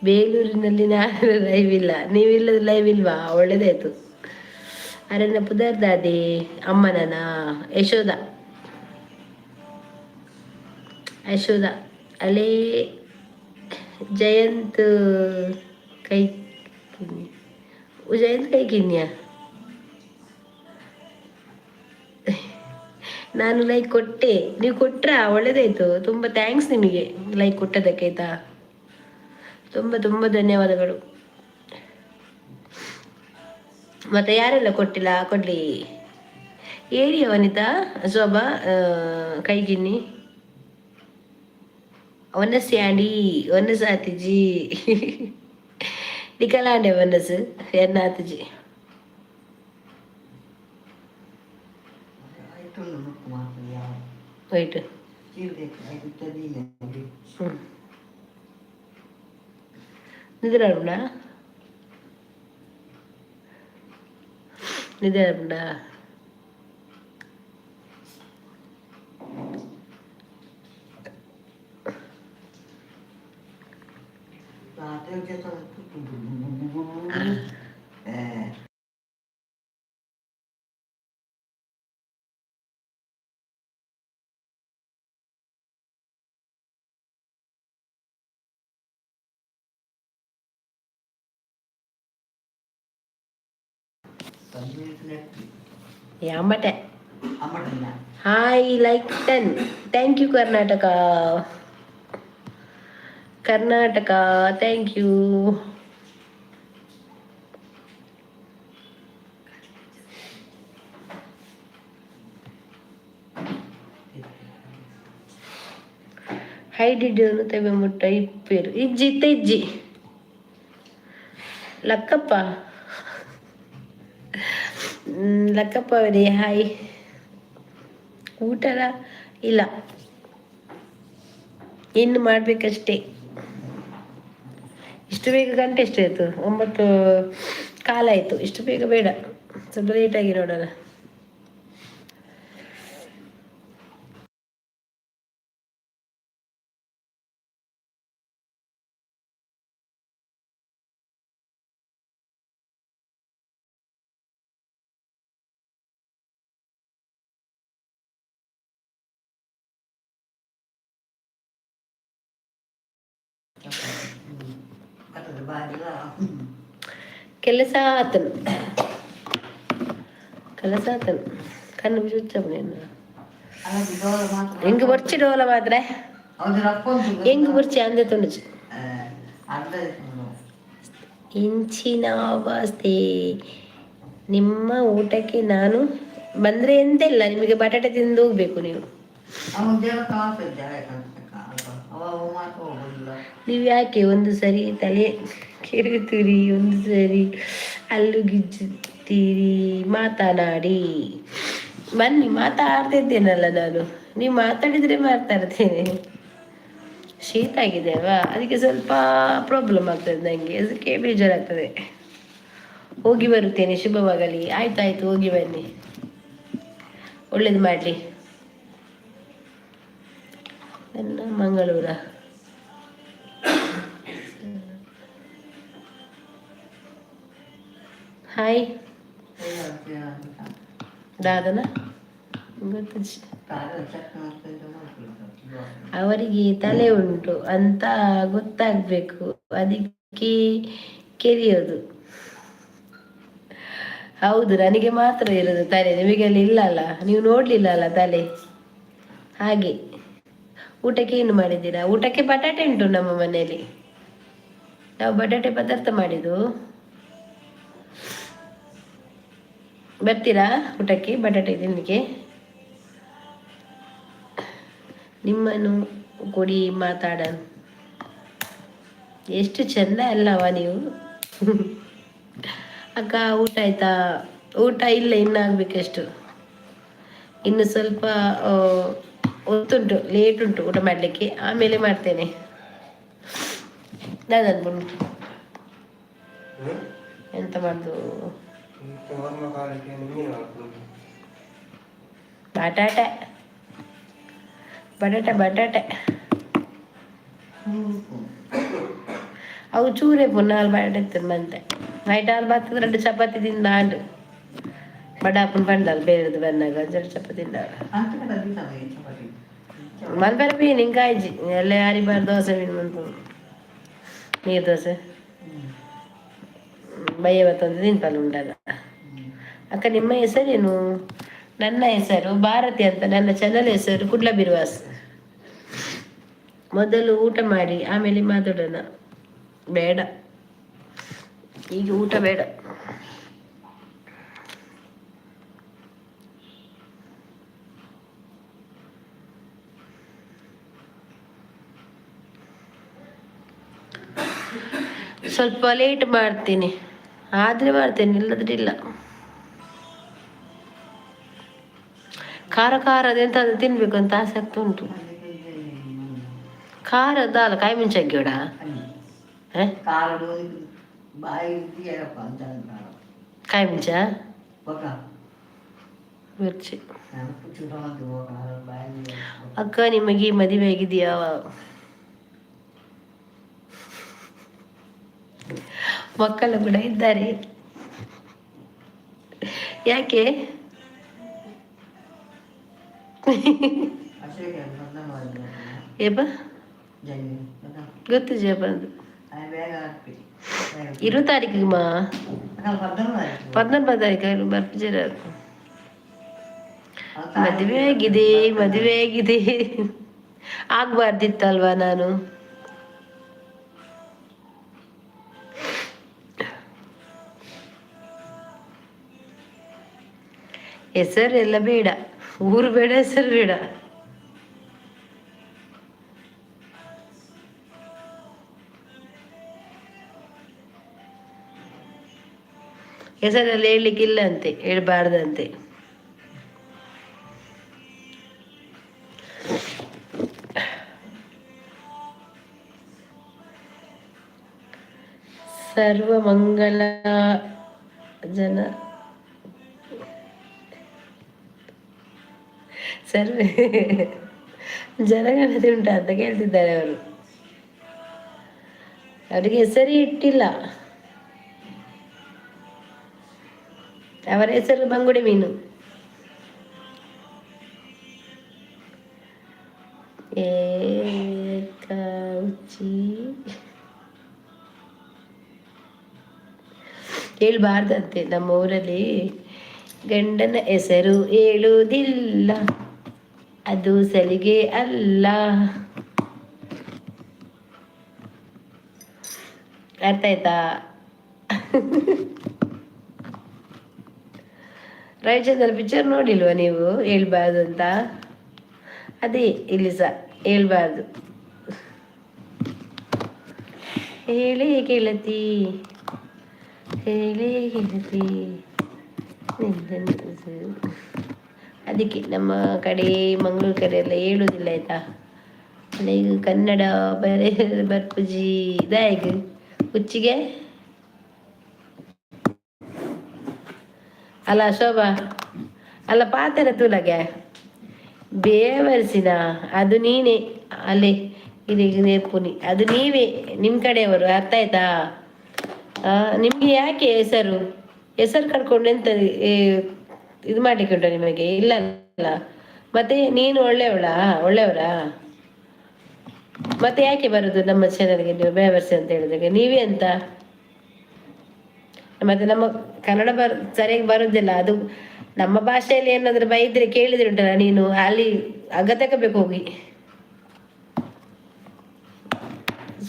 ಬೇಲೂರಿನಲ್ಲಿ ನಾನು ಲೈವ್ ಇಲ್ಲ. ನೀವಿಲ್ಲದ ಲೈವ್ ಇಲ್ವಾ? ಒಳ್ಳೇದಾಯ್ತು. ಅರೆನ ಪುದರ್ ದಾದಿ? ಅಮ್ಮನನ? ಯಶೋದ, ಯಶೋದ. ಅಲೇ ಜಯಂತ್ ಕೈ, ಜಯಂತ್ ಕೈ ಕಿನ್ಯಾ. ನಾನು ಲೈಕ್ ಕೊಟ್ಟೆ, ನೀವು ಕೊಟ್ರಾ? ಒಳ್ಳೇದಾಯ್ತು. ತುಂಬ thanks ನಿಮಗೆ ಲೈಕ್ ಕೊಟ್ಟದಕ್ಕೆ, ಆಯ್ತಾ? ತುಂಬ ತುಂಬ ಧನ್ಯವಾದಗಳು. ಮತ್ತೆ ಯಾರೆಲ್ಲ ಕೊಟ್ಟಿಲ್ಲ, ಕೊಡ್ಲಿ. ಏರಿಯ ವನಿತಾ, ಶೋಭಾ ಕೈಗಿನ್ನಿ. ಒನಸ್ ಯಾಂಡಿ ಒನಸ್ ಆತಿಜಿ. ನಿಕಲಾಂಡೆ ಒನಸ್ ಎನ್ನ ಆತಿಜಿ. ವೈಟ್. ಹ್ಞೂ, ನಿದ್ರೆ ಆಪುಂಡ? ನಿದ್ರೆ ಆಪುಂಡ? ಅಮ್ಮಟೆ. Hi, like 10, thank you. Karnataka, Karnataka, thank you. Hi, did ತವೆ ಮುಟ್ಟ ಇಪ್ಪೇರು ಇಜ್ಜಿ ಇತ್ತ ಇಜ್ಜಿ. ಲಕ್ಕಪ್ಪ, ಲಕ್ಕಪ್ಪ ಅವರೇ, ಹಾಯ್. ಊಟದ ಇಲ್ಲ, ಇನ್ನು ಮಾಡಬೇಕಷ್ಟೇ. ಇಷ್ಟು ಬೇಗ? ಗಂಟೆ ಎಷ್ಟಾಯಿತು? 9:15 ಆಯಿತು. ಇಷ್ಟು ಬೇಗ ಬೇಡ, ಸ್ವಲ್ಪ ಲೇಟಾಗಿ ನೋಡೋಣ. ಕೆಲಸ ಆತನು, ಕೆಲಸ ಆತನು. ಕಣ್ಣು ಚುಚ್ಚಪ್ಪನೇನು? ಎಂಗ್ ಬೊರ್ಚಿ ಡೋಲ ಮಾತ್ರ, ಎಂಗ್ ಬೊರ್ಚಿ ಅಂದೆ ತುಂಡುಚು. ಇಂಚಿನ ಅವಸ್ಥೆ. ನಿಮ್ಮ ಊಟಕ್ಕೆ ನಾನು ಬಂದರೆ ಎಂತೆಲ್ಲ ನಿಮಗೆ? ಬಟಾಟೆ ತಿಂದು ಹೋಗ್ಬೇಕು ನೀವು. ನೀವು ಯಾಕೆ ಒಂದು ಸರಿ ತಲೆ ಕೆರೆಯುತ್ತೀರಿ, ಒಂದು ಸರಿ ಅಲ್ಲುಗಿಜ್ಜುತ್ತೀರಿ? ಮಾತನಾಡಿ ಬನ್ನಿ. ಮಾತಾಡ್ತಿದ್ದೇನಲ್ಲ ನಾನು. ನೀವು ಮಾತಾಡಿದರೆ ಮಾತಾಡ್ತೇನೆ. ಶೀತ ಆಗಿದೆ ಅಲ್ವಾ, ಅದಕ್ಕೆ ಸ್ವಲ್ಪ ಪ್ರಾಬ್ಲಮ್ ಆಗ್ತದೆ ನನಗೆ, ಅದಕ್ಕೆ ಬೇಜಾರಾಗ್ತದೆ. ಹೋಗಿ ಬರುತ್ತೇನೆ, ಶುಭವಾಗಲಿ. ಆಯ್ತಾಯ್ತು, ಹೋಗಿ ಬನ್ನಿ, ಒಳ್ಳೇದು ಮಾಡಲಿ. ನನ್ನ ಮಂಗಳೂರ. ಹಾಯ್ ದಾದನ ಗೊತ್ತಿಜಿ. ಅವರಿಗೆ ತಲೆ ಉಂಟು ಅಂತ ಗೊತ್ತಾಗಬೇಕು, ಅದಕ್ಕೆ ಕೆರೆಯೋದು. ಹೌದು, ನನಗೆ ಮಾತ್ರ ಇರೋದು ತಲೆ, ನಿಮಗೆಲ್ಲ ಇಲ್ಲ ಅಲ್ಲ? ನೀವು ನೋಡ್ಲಿಲ್ಲ ಅಲ್ಲ ತಲೆ, ಹಾಗೆ. ಊಟಕ್ಕೆ ಏನು ಮಾಡಿದ್ದೀರಾ? ಊಟಕ್ಕೆ ಬಟಾಟೆ ಉಂಟು ನಮ್ಮ ಮನೆಯಲ್ಲಿ. ನಾವು ಬಟಾಟೆ ಪದಾರ್ಥ ಮಾಡಿದ್ದು. ಬರ್ತೀರಾ ಊಟಕ್ಕೆ, ಬಟಾಟೆ ತಿನ್ನಲಿಕ್ಕೆ? ನಿಮ್ಮನ್ನು ಕೊಡಿ ಮಾತಾಡ. ಎಷ್ಟು ಚೆಂದ ಅಲ್ಲವ ನೀವು. ಅಕ್ಕ, ಊಟ ಆಯ್ತಾ? ಊಟ ಇಲ್ಲ, ಇನ್ನು ಆಗ್ಬೇಕಷ್ಟು. ಇನ್ನು ಸ್ವಲ್ಪ ಹೊತ್ತುಂಟು, ಲೇಟ್ ಉಂಟು ಊಟ ಮಾಡಲಿಕ್ಕೆ. ಆಮೇಲೆ ಮಾಡ್ತೇನೆ. ದಾದನ್, ಎಂತ ಮಾಡುದು? ಬಟಾಟೆ, ಬಟಾಟೆ, ಬಟಾಟೆ. ಅವು ಚೂರೆ ನಾಲ್ ಬಟಾಟೆ ಇತ್ತು ಮಂತೆ. ನೈಟ್ ಆಲ್ ಬರ್ತದೆ. ಎರಡು ಚಪಾತಿ ತಿಂದಾಂಡು ಬಡಾಪುನ್ ಪಂಡಲ್ ಬೇರೆದು ಬಂದಾಗ ಎರಡು ಚಪಾತಿ ತಿಂದ. ಮಲ್ಪೆರ ಮೀನು ಹಿಂಗಾಯ್ಜಿ ಎಲ್ಲ ಯಾರಿ ಬಾರ್ ದೋಸೆ ಮೀನು ಬಂತು, ನೀರು ದೋಸೆ ಬಯ್ಯ ಬತ್ತಂದು ತಿನ್ಪಲ್ಲ ಉಂಡಲ್ಲ. ಅಕ್ಕ, ನಿಮ್ಮ ಹೆಸರೇನು? ನನ್ನ ಹೆಸರು ಭಾರತಿ ಅಂತ. ನನ್ನ ಚಾನಲ್ ಹೆಸರು ಕುಡ್ಲ ಬಿರ್ವಾಸ್. ಮೊದಲು ಊಟ ಮಾಡಿ, ಆಮೇಲೆ ಮಾತಾಡೋಣ. ಬೇಡ, ಈಗ ಊಟ ಬೇಡ. ಸ್ವಲ್ಪ ಲೇಟ್ ಮಾಡ್ತೀನಿ, ಆದರೆ ಮಾಡ್ತೇನೆ, ಇಲ್ಲದ್ರೆ ಇಲ್ಲ. ಖಾರ ಖಾರ ಅದೆಂತಾದ್ರು ತಿನ್ಬೇಕು ಅಂತ ಆಸೆ ಆಗ್ತಾ ಉಂಟು. ಖಾರ ದಾಲ ಕಾಯಿ ಮುಂಚೆ ಹ? ಕಾಯಿ ಮುಂಚ ಮಿರ್ಚಿ. ಅಕ್ಕ, ನಿಮಗೆ ಮದುವೆ ಆಗಿದೆಯಾ? ಮಕ್ಕಳು ಕೂಡ ಇದ್ದಾರೆ. ಯಾಕೆ? ಏಪ ಗೊತ್ತು ಜಯಪ್ಪ ಅದು. 20 ತಾರೀಕಿಗೆ ಮಾ, 19 ತಾರೀಕು ಬರ್ಪಿಜರ. ಮದುವೆ ಆಗಿದೆ, ಮದುವೆ ಆಗಿದೆ. ಆಗ್ಬಾರ್ದಿತ್ತಲ್ವಾ ನಾನು? ಹೆಸರೆಲ್ಲ ಬೇಡ, ಊರು ಬೇಡ, ಹೆಸರು ಬೇಡ. ಹೆಸರೆಲ್ಲ ಹೇಳಲಿಕ್ಕಿಲ್ಲ ಅಂತೆ, ಹೇಳ್ಬಾರ್ದಂತೆ. ಸರ್ವ ಮಂಗಳ ಜನ ಸರ್ವೇ ಜನಗಣತಿ ಉಂಟಾ ಅಂತ ಕೇಳ್ತಿದ್ದಾರೆ ಅವರು. ಅವರಿಗೆ ಹೆಸರೇ ಇಟ್ಟಿಲ್ಲ. ಅವರ ಹೆಸರು ಬಂಗುಡೆ ಮೀನು. ಏಕೌಚಿ ಹೇಳ್ಬಾರ್ದಂತೆ. ನಮ್ಮ ಊರಲ್ಲಿ ಗಂಡನ ಹೆಸರು ಹೇಳುವುದಿಲ್ಲ, ಅದು ಸಲಿಗೆ ಅಲ್ಲ. ಅರ್ಥ ಆಯ್ತಾ? ರವಿಚಂದ್ರ ಪಿಕ್ಚರ್ ನೋಡಿಲ್ವಾ ನೀವು? ಹೇಳ್ಬಾರ್ದು ಅಂತ. ಅದೇ ಇಲ್ಲಿ ಸಹ ಹೇಳ್ಬಾರ್ದು. ಹೇಳಿ ಗೆಳತಿ, ಹೇಳಿ ಗೆಳತಿ. ಅದಕ್ಕೆ ನಮ್ಮ ಕಡೆ, ಮಂಗಳೂರು ಕಡೆ ಎಲ್ಲ ಹೇಳುವುದಿಲ್ಲ, ಆಯ್ತಾ? ಈಗ ಕನ್ನಡ ಬರೇ ಬರ್ಪುಜಿ ಇದಾಗ ಹುಚ್ಚಿಗೆ. ಅಲ್ಲ ಶೋಭಾ, ಅಲ್ಲ ಪಾತೆರ ತೂಲಗೆ ಬೇವರ್ಸಿನ ಅದು ನೀನೇ ಅಲ್ಲಿ ಇದು ನೇಪುನಿ ಅದು ನೀವೇ, ನಿಮ್ಮ ಕಡೆಯವರು. ಅರ್ಥ ಆಯ್ತಾ? ನಿಮಗೆ ಯಾಕೆ ಹೆಸರು ಹೆಸರು ಕರ್ಕೊಂಡು ಎಂತ ಇದು ಮಾಡ್ಲಿಕ್ಕೆ ಉಂಟ ನಿಮಗೆ? ಇಲ್ಲ ಅಲ್ಲ. ಮತ್ತೆ ನೀನು ಒಳ್ಳೆಯವಳಾ? ಒಳ್ಳೆಯವರಾ? ಮತ್ತೆ ಯಾಕೆ ಬರುದು ನಮ್ಮ ಚಾನಲ್ಗೆ ನೀವು ಬೇವರ್ಸಿ ಅಂತ ಹೇಳಿದಾಗ? ನೀವೇ ಅಂತ. ಮತ್ತೆ ನಮ್ಮ ಕನ್ನಡ ಸರಿಯಾಗಿ ಬರುದಿಲ್ಲ. ಅದು ನಮ್ಮ ಭಾಷೆಯಲ್ಲಿ ಏನಾದ್ರೂ ಬೈದ್ರೆ ಕೇಳಿದ್ರೆ ಉಂಟಲ್ಲ, ನೀನು ಅಲ್ಲಿ ಹಗ್ಗ ತಗೋಬೇಕು ಹೋಗಿ.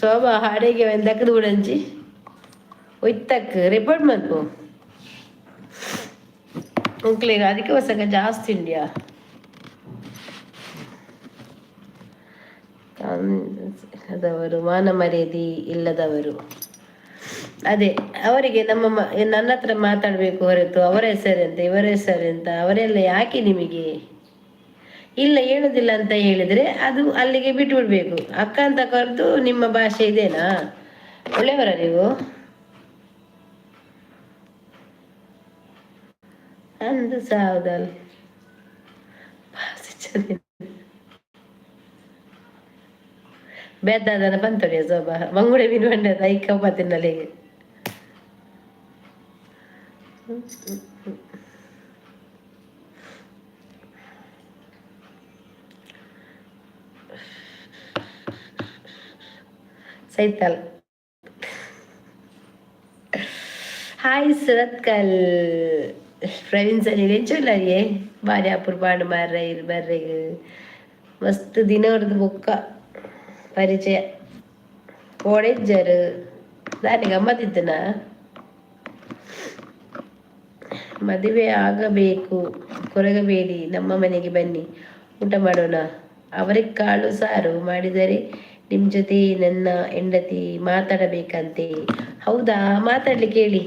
ಶೋಭಾ ಹಾಡಿಗೆ ದಕ್ಕದು ಬಿಡಂಚಿ ಒಯ್ತಕ್ ರಿಪೋರ್ಟ್ ಮಲ್ಪು. ಮಕ್ಳಿಗೆ ಅದಕ್ಕೆ ಹೊಸಗ ಜಾಸ್ತಿ ಇಂಡಿಯಾ ಅದವರು ಮಾನ ಮರ್ಯಾದೆ ಇಲ್ಲದವರು. ಅದೇ ಅವರಿಗೆ ನಮ್ಮ ನನ್ನ ಹತ್ರ ಮಾತಾಡಬೇಕು ಹೊರತು ಅವರ ಹೆಸರೆಂತ, ಇವರ ಹೆಸರೆಂತ, ಅವರೆಲ್ಲ ಯಾಕೆ ನಿಮಗೆ? ಇಲ್ಲ, ಹೇಳುದಿಲ್ಲ ಅಂತ ಹೇಳಿದ್ರೆ ಅದು ಅಲ್ಲಿಗೆ ಬಿಟ್ಟು ಬಿಡಬೇಕು. ಅಕ್ಕ ಅಂತ ಕರೆದು ನಿಮ್ಮ ಭಾಷೆ ಇದೇನಾ? ಒಳ್ಳೆಯವರ ನೀವು? ಅಂದು ಸಾವುದಲ್ ಬೇದಾದನ ಬಂತೊಡೆ ಸೋಬ ಮಂಗುಡೆ ಮೀನು ಬಂಡದ ಐಕಪ್ಪ ತಿನ್ನಲಿಗೆ. ಸೈತಲ್ ಹಾಯ್ ಸುರತ್ಕಲ್ ಪ್ರವೀಣ್ ಸರ್ ಎಂಚೊಲ್ಲರಿಯೇ ಬಾರಿ ಅಪುರ್ಪಾಂಡ್ ಮಾರ್ರೆ ಇರ್ ಬರ್ರೆಗ್ ಮಸ್ತ್ ದಿನ ಬೊಕ್ಕ ಪರಿಚಯ ಕೋಡೆಜ್ಜರು ದಾನೆ ಗಮ್ಮತ್ತಿತ್ತನ. ಮದುವೆ ಆಗಬೇಕು, ಕೊರಗಬೇಡಿ, ನಮ್ಮ ಮನೆಗೆ ಬನ್ನಿ, ಊಟ ಮಾಡೋಣ. ಅವರೆಕಾಳು ಸಾರು ಮಾಡಿದರೆ ನಿಮ್ಮ ಜೊತೆ ನನ್ನ ಹೆಂಡತಿ ಮಾತಾಡಬೇಕಂತೆ. ಹೌದಾ? ಮಾತಾಡ್ಲಿಕ್ಕೆ ಹೇಳಿ,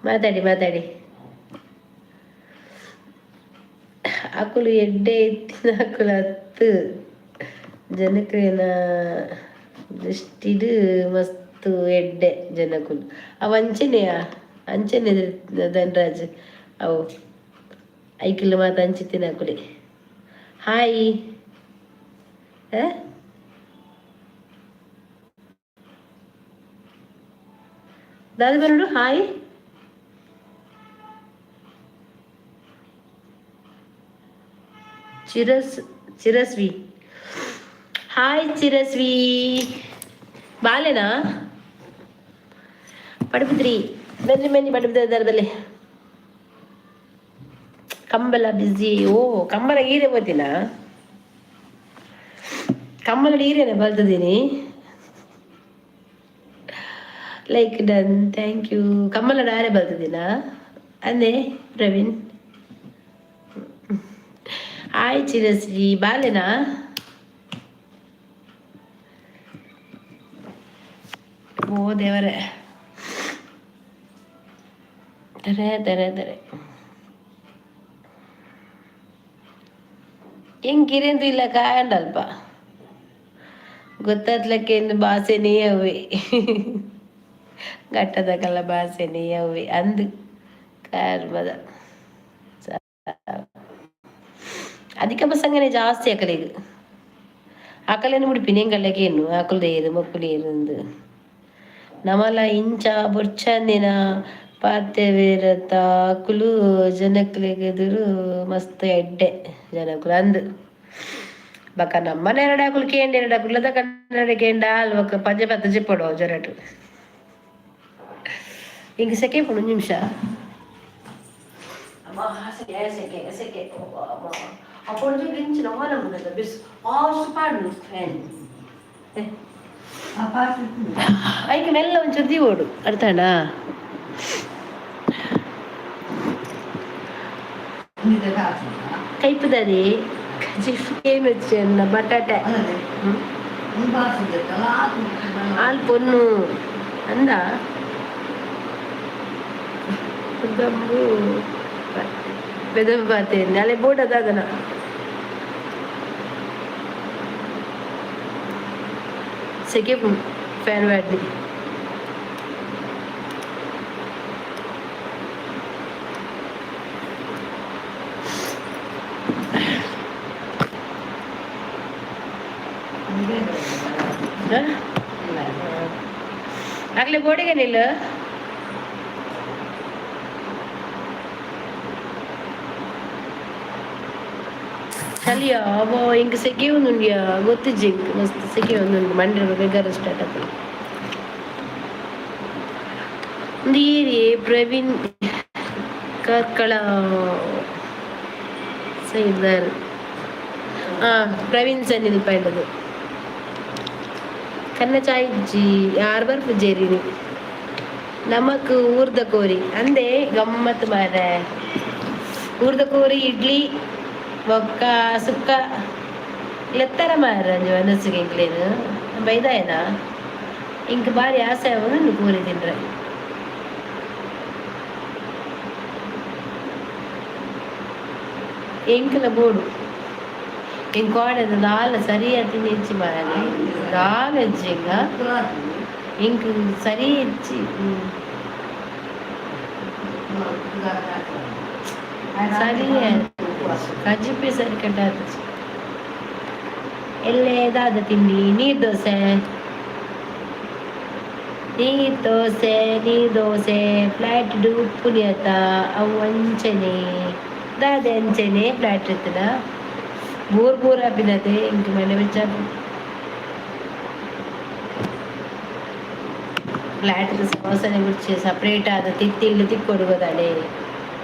ಮಾತಾಡಿ ಮಾತಾಡಿ. ಅಕುಲು ಎಡ್ಡೆ ಇತ್ತಿನ ಅಕುಲು ಅತ್ತು, ಜನಕ್ಲೆನ ದೃಷ್ಟಿಡ್ ಮಸ್ತ್ ಎಡ್ಡೆ ಜನಕುಲು. ಅವು ಅಂಚೆನೆಯ, ಅಂಚೆನೆ ಧನರಾಜ್. ಅವು ಐಕಿಲ್ಲ ಮಾತ ಅಂಚಿತ್ತಿನ ಅಕುಲೆ. ಹಾಯ್. ದಾದ ಬರೋಡು? ಹಾಯ್ ಚಿರಸ್ ಚಿರಸ್ವಿ. ಹಾಯ್ ಚಿರಸ್ವಿ. ಬಾಲೆನಾ ಪಡುಬಿದ್ರಿ? ಬನ್ನಿ ಬನ್ನಿ, ಪಡುಬಿದ್ರಿ. ಕಂಬಳ ಬಿಜಿ. ಓ, ಕಂಬಳ ಈರೆ ಹೋತಿನ? Kambala ಈರೇನೆ ಬಲ್ತದೀನಿ. Like done, thank you. Kambala ಡಾರೆ ಬಲ್ತದಿನ ಅಂದೆ ಪ್ರವೀಣ್. ಹಾಯ್ ಚಿರಶ್ರೀ, ಬಾಲೆನಾ? ಓ ದೇವರೇ, ದರೆ ದರೆ ದರೆ. ಎಂಕಿರೆಂದು ಇಲ್ಲ ಕಾಂಡಲ್ಪ ಗೊತ್ತಾತ್ಲಕ್ಕೆ ಎಂದು ಭಾಷೆನೇ ಅವೇ ಘಟ್ಟದಕಲ್ಲ ಭಾಷೆನೇ ಅವೇ ಅಂದು ಕಾರ್ಮದ. ಅಧಿಕ ಪ್ರಸಂಗನೇ ಜಾಸ್ತಿ ಅಕಲೆಗ್. ಅಕಲೆನ ಮುಡಿಪಿನಿ ಎಂಕಲೆಗೇನು ಅಕುಲು ಮೊಕ್ಕುಲು ಏರು. ನಮಲ ಇಂಚ ಬೊರ್ಚಂದಿನ ಪಾತೆರ್ವೆರತ, ಅಕುಲು ಜನಕ್ಲೆಗ್ ಎದುರು ಮಸ್ತ್ ಎಡ್ಡೆ ಜನಕುಲು ಅಂದ್. ಬೊಕ ನಮ್ಮನೆ ಎರಡಾಕುಲು ಕೇಂಡ ಎರಡಾಕುಲು ಕನ್ನಡ ಕೇಂಡ ಅಲ್ ಬೊಕ ಪಂಜೆ ಪತ್ತ ಜಿಪ್ಪೊಡು ಜೊರಟು. ಇಂಕ್ ಸೆಕೆ ಪುಂಡು. ಒಂಜಿ ನಿಮಿಷ. ಸೆಕೆ ಸೆಕೆ ಸೆಕೆ. ಅಪ್ಪೊಂಜಿ ಇಂಚಿನ ಓನ ಬಿಸ್ ಆಷ್ಟು ಪಾಡು ಫ್ಯಾನ್. ಐಕ್ ಮೆಲ್ಲ ಒಂಚೂರು ದೀವೋಡು, ಅರ್ಥಾಂಡ? ಕೈಪುದದಿ ಕಜಿಪ್ ಏನು ಬಟಾಟೆ ಹಾಲು ಪೊನ್ನು ಅಂದ ದಂಬು ಬೆದಂಬು ಬಾತೇನೆ ಅಲ್ಲೇ ಬೋರ್ಡ್ ಅದನ. ಸೆಕೆ ಫ್ಯಾನ್ ಬ್ಯಾಟ್ರಿ. ಆಗಲೇ ಬೋರ್ಡಿಗೆ ನಿಲ್ಲ. ಚಳಿಯ ಅವೋ ಇಂಕ್ ಸೆಕೆ ಒಂದುಂಡಿಯ ಗೊತ್ತಿಜ್ಜಿ. ಇಂಕ್ ಮಸ್ತ್ ಸೆಕೆ ಒಂದುಂಡು. ಮಂಡೆ ಬೇಗಾರ ಸ್ಟಾರ್ಟ್ ಆಪುಂಡು. ಒಂದು ಏರಿಯೆ ಪ್ರವೀಣ್ ಕಾರ್ಕಳ ಸೈದಾರ್. ಹಾಂ, ಪ್ರವೀಣ್ ಸನ್ನಿಲ್ ಪಂಡದು. ಕನ್ನ ಚಾಯಿಜ್ಜಿ ಯಾರು ಬರ್ಪುಜೇರಿ ನಮಕ್ ಊರ್ದ ಕೋರಿ ಅಂದೆ ಗಮ್ಮತ್ ಮಾರೆ. ಊರ್ದ ಕೋರಿ, ಇಡ್ಲಿ ಬೊಕ್ಕ ಸುಕ್ಕ ಲೆತ್ತರ ಮಾರ ಅಂಜಿ ಮನಸ್ಸಿಗೆ. ಎಂಕ್ಲೇನು ಬೈದಾಯನ? ಇಂಕ್ ಬಾರಿ ಆಸೆ ಆವೊಂದುಂಡು ಕೋರಿ ತಿನ್ರೆ. ಎಂಕಲ ಬೋಡು, ಎಂಕ್ ಕೋಡೆದ ದಾಲ ಸರಿಯಾದ್ ತಿನಿಜ್ಜಿ ಮಾರ್ರೆ, ದಾಲ ಇಜ್ಜಿ. ಎಂಕ ಎಂಕ್ ಸರಿ ಇಜ್ಜಿ. ಸರಿ, ಕಜಿಪೆ ಸರಿ ಕಟ್ಟಾತುಜಿ. ಎಲ್ಲೆ ದಾದ ತಿಂಡಿ? ನೀರ್ ದೋಸೆ, ನೀರ್ ದೋಸೆ, ನೀರ್ ದೋಸೆ. ಫ್ಲಾಟ್ ಡ್ ಉಪ್ಪುನಿ ಅತ, ಅವು ಅಂಚನೆ. ದಾದೆ ಅಂಚನೆ ಫ್ಲಾಟ್ ಇತ್ತದ? ಬೋರ್ ಬೋರ್ ಆಪಿನತೆ. ಎಂಕ್ ಮಂಡೆ ಬೆಚ್ಚ. ಫ್ಲಾಟ್ ಸಮೋಸನೆ ಬುಡ್ಚಿ, ಸಪ್ರೇಟ್ ಆದ್ ತಿತ್ತಿಲ್ಲ್ ತಿಕ್ಕೊಡು ಗೋದಾನೆ.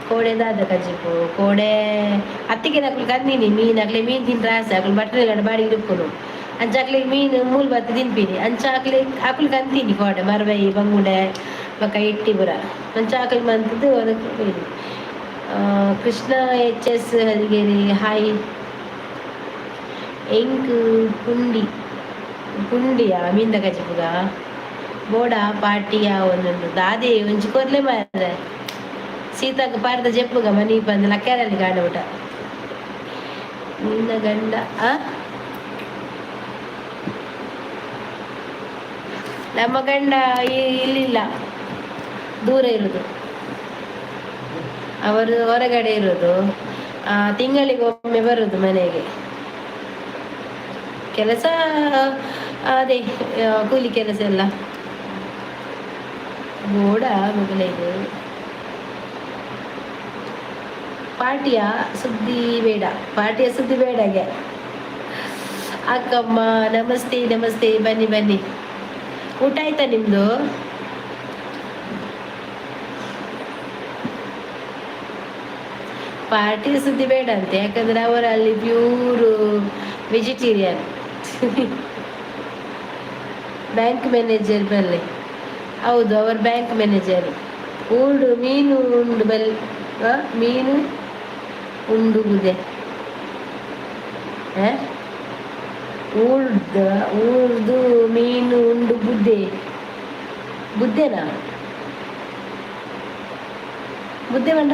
ಕೋಡೆ ದಾದ ಕಜಿಪು? ಕೋಡೆ ಅತ್ತಿಗೆ ನಕುಲು ಕಂದಿನಿ ಮೀನ್. ಅಕ್ಲೆ ಮೀನ್ ತಿಂದ್ರೆ ಆಸೆ. ಅಕುಲು ಬಟ್ರೆ ಬಾಡಿಗೆ ಇಪ್ಪುನು. ಅಂಚ ಅಕ್ಲೆಗ್ ಮೀನ್ ಮೂಲ್ ಬತ್ತ್ ತಿನ್ಪಿನಿ. ಅಂಚ ಅಕ್ಲೆ ಅಕುಲು ಕಂತೀನಿ ಕೋಡೆ ಮರ್ಬೈ, ಬಂಗುಡೆ ಬೊಕ ಇಟ್ಟಿ ಪೂರ. ಅಂಚ ಅಕುಲು ಮಂತುದು ಅದಕ್ಕೆ. Krishna H S Hadigeri, hi. ಎಂಕ್ ಪುಂಡಿ. ಪುಂಡಿಯಾ? ಮೀನ್ದ ಕಜಿಪುಗ ಬೋಡ ಪಾರ್ಟಿ ಒಂದುಂಡು ದಾದೆ ಒಂಜಿ ಕೊರ್ಲೆ ಮಾರ್ರೆ. ಸೀತಾಕ್ ಪಾರ್ದ ಜೆಪ್ಪುಗ ಮನಿ ಪಂದ್ ಲಕ್ಕಾರಲ್ಲಿ ಕಾಣುಟ ನಿನ್ನ ಗಂಡ. ಆ, ನಮ್ಮ ಗಂಡ ಇಲ್ಲಿಲ್ಲ, ದೂರ ಇರುದು. ಅವರು ಹೊರಗಡೆ ಇರುದು. ತಿಂಗಳಿಗೆ ಒಮ್ಮೆ ಬರುದು ಮನೆಗೆ. ಕೆಲಸ ಅದೇ ಕೂಲಿ ಕೆಲಸ ಎಲ್ಲ. ಬೋಡ ಮಗಳಿಗೆ ಪಾರ್ಟಿಯ ಸುದ್ದಿ ಬೇಡ, ಪಾರ್ಟಿಯ ಸುದ್ದಿ ಬೇಡಗೆ. ಅಕ್ಕಮ್ಮ ನಮಸ್ತೆ, ನಮಸ್ತೆ, ಬನ್ನಿ ಬನ್ನಿ. ಊಟ ಆಯ್ತಾ ನಿಮ್ದು? ಪಾರ್ಟಿ ಸುದ್ದಿ ಬೇಡ ಅಂತೆ, ಯಾಕಂದ್ರೆ ಅವರು ಅಲ್ಲಿ ಪ್ಯೂರ್ ವೆಜಿಟೇರಿಯನ್. ಬ್ಯಾಂಕ್ ಮ್ಯಾನೇಜರ್ ಬಲ್ಲೆ. ಹೌದು, ಅವರು ಬ್ಯಾಂಕ್ ಮ್ಯಾನೇಜರ್. ಊಡು ಮೀನು ಉಂಡು ಬಲ್ ಆ, ಮೀನು ಉಂಡು ಬುದೆ. ಊರ್ದ ಊರ್ದು ಮೀನು ಉಂಡು ಬುದ್ದೆ. ಬುದ್ದೆನಾ? ಬುದ್ದೆ ಬಂಡ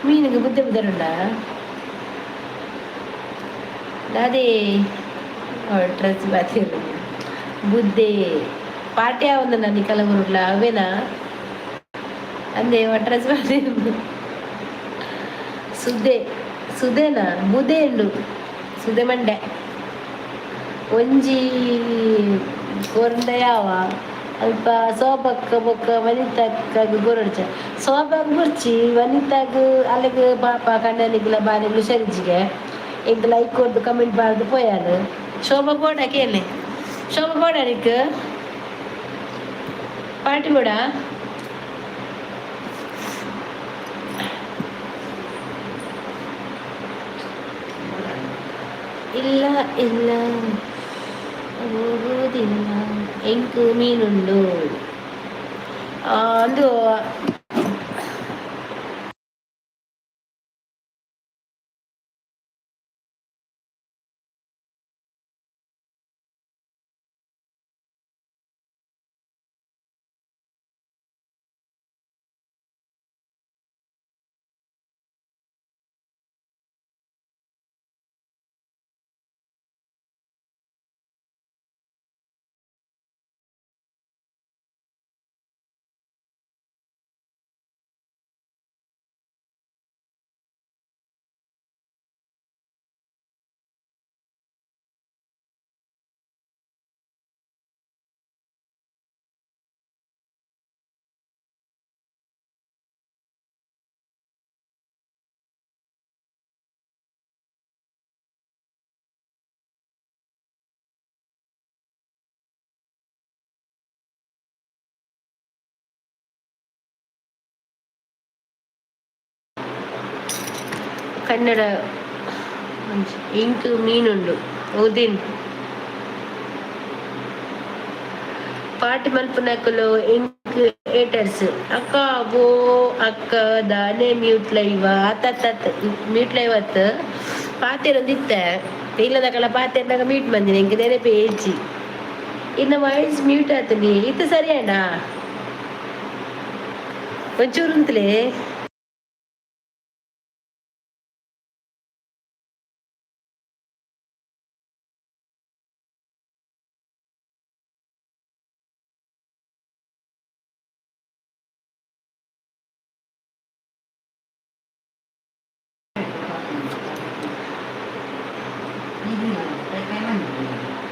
ಮೀನಿಗೆ ಬುದ್ದೆ ಬುದರುಂಡ ಅದೇ ಡ್ರೆಸ್ ಬಾತಿರು. ಬುದ್ದೆ ಪಾರ್ಟಿ ಒಂದು ನನ್ನ ಕಲಬುರ್ಲ ಅವೇನಾ ಅಂದೆ ಡ್ರೆಸ್ ಬಾತಿರು. ಸುದ್ದೆ ಸುದೇನಾ? ಬುದೆ ಉಂಡು ಸುದೆ ಮಂಡೆ. ಒಂಜಿ ಕೊರಂಡ ಯಾವ ಅಲ್ಪ ಸೋಬಕ್ಕ ಬೊಕ್ಕ ವನಿತಕ್ಕ ಗೊರಡ್ಚ ಸೋಬಕ್ ಬುರ್ಚಿ ವನಿತಾಗ ಅಲ್ಲಿಗೆ ಪಾಪ ಕಣ್ಣನಿಗ್ಲ ಬಾನಿಗ್ಲು ಸರಿಜಿಗೆ ಎಂಕ್ ಲೈಕ್ ಕೊರ್ದು ಕಮೆಂಟ್ ಬಾರ್ದು ಪೋಯಾಲು. ಶೋಭಾ ಬೋಡ ಕೇಳಿ. ಶೋಭಾ ಬೋಡ ನಿಕ್ ಪಾರ್ಟಿ ಬೋಡ. ಇಲ್ಲ ಇಲ್ಲ, ಹೋಗುವುದಿಲ್ಲ. ಎಂಕು ಮೀನುಂಡು ಅಂದು. ಕನ್ನಡ ಇಂಕ್ ಮೀನುಂಡು ಉದಿನ್ ಪಾಟಿ ಮಲ್ಪುನಕುಲು ಇಂಕ್ ಏಟರ್ಸ್. ಅಕ್ಕ ಓ ಅಕ್ಕ ದಾನೆ ಮ್ಯೂಟ್ ಲೈವ್ ಆತ ಮ್ಯೂಟ್ ಲೈವ್ ಅತ್ ಪಾತೆರೊಂದಿತ್ತೆ. ಇಲ್ಲದಕಲ ಪಾತೆರ್ನಾಗ ಮ್ಯೂಟ್ ಬಂದಿನಿ. ಇಂಕ್ ನೆನಪೇ ಏಜಿ ಇನ್ನ ವಾಯ್ಸ್ ಮ್ಯೂಟ್ ಆತನಿ. ಇತ್ತು ಸರಿಯಾಣ ಒಂಚೂರು ಅಂತಲೇ.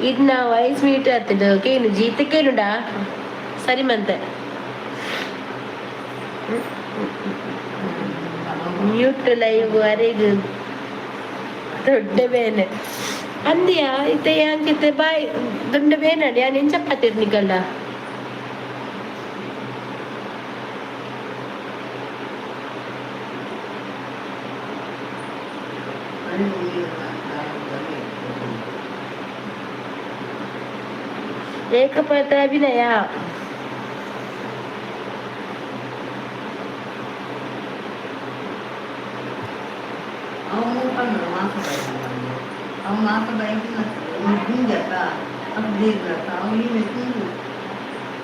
ಇದನ್ನ ವಾಯ್ಸ್ ಮ್ಯೂಟ್ ಆಗ್ತದೆ ಕೇನು ಜೀತಕ್ಕೇನುಡಾ ಸರಿ ಮಂತೆ. ಮ್ಯೂಟ್ ಲೈವ್ ಅರೆಗ್ ದೊಡ್ಡ ಬೇನೆ ಅಂದ್ಯಾ ಇತ್ತೆ ಯಾಂಕಿತ್ತೆ ಬಾಯ್ ದೊಡ್ಡ ಬೇನಡಿ. ಯಾನ್ ಎಂಚ ಪಾತಿರ್ನಿಕಲ್ಲ? ಏಕಪಾತ್ರ ಅಭಿನಯ.
ಅವನು ಪಂಡ ಮಾಸ ಬೈಕ್, ಅವನು ಮಾಸ ಬೈಕ್. ಗುಂಜತ್ತ ಅವು ನೀರು ಅವು ನೀರು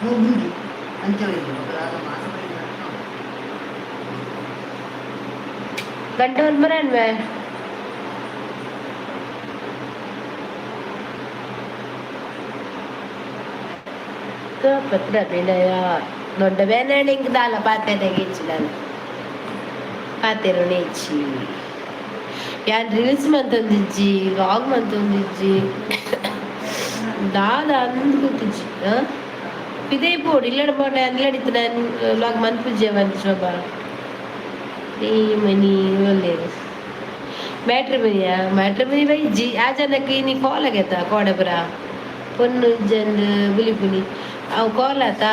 ಗುಂಜಿ ಅಂಚ ಮಾಸ.
ಗಂಟೆ ಮರನ್ವೆ. ಪತ್ರ ಬಿನಯ ದೊಡ್ಡ ಬೇನೆ ಇಂಕ್ ದಾಲ ಪಾತೆರೆಗೆ ಇಚ್ಚಿ ನಾನು ಪಾತೆರುನೆ ಇಚ್ಚಿ. ಯಾನ್ ರೀಲ್ಸ್ ಮಂತೊಂದಿಜ್ಜಿ, ವ್ಲಾಗ್ ಮಂತೊಂದಿಜ್ಜಿ, ದಾದ ಅಂದ್ ಗೊತ್ತಿಜ್ಜಿ. ಪಿದೈ ಪೋಡು ಇಲ್ಲಡ ಪೋಂಡ ಇಲ್ಲಡಿತ್ತು ನಾನು ವ್ಲಾಗ್ ಮನ್ಪುಜ್ಜೆ ಬಂದು ಶೋಭಾ ಈ ಮನಿ ಒಳ್ಳೇದು. ಮ್ಯಾಟ್ರಿಮನಿಯಾ? ಮ್ಯಾಟ್ರಿಮನಿ ಬೈಜ್ಜಿ. ಆ ಜನಕ್ಕೆ ಇನಿ ಕಾಲ್ ಆಗೈತ ಕೋಡೆಪುರ ಪೊನ್ನು ಜಂದ್ ಬುಲಿಪುನಿ ಅವು ಕಾಲ್ ಆತ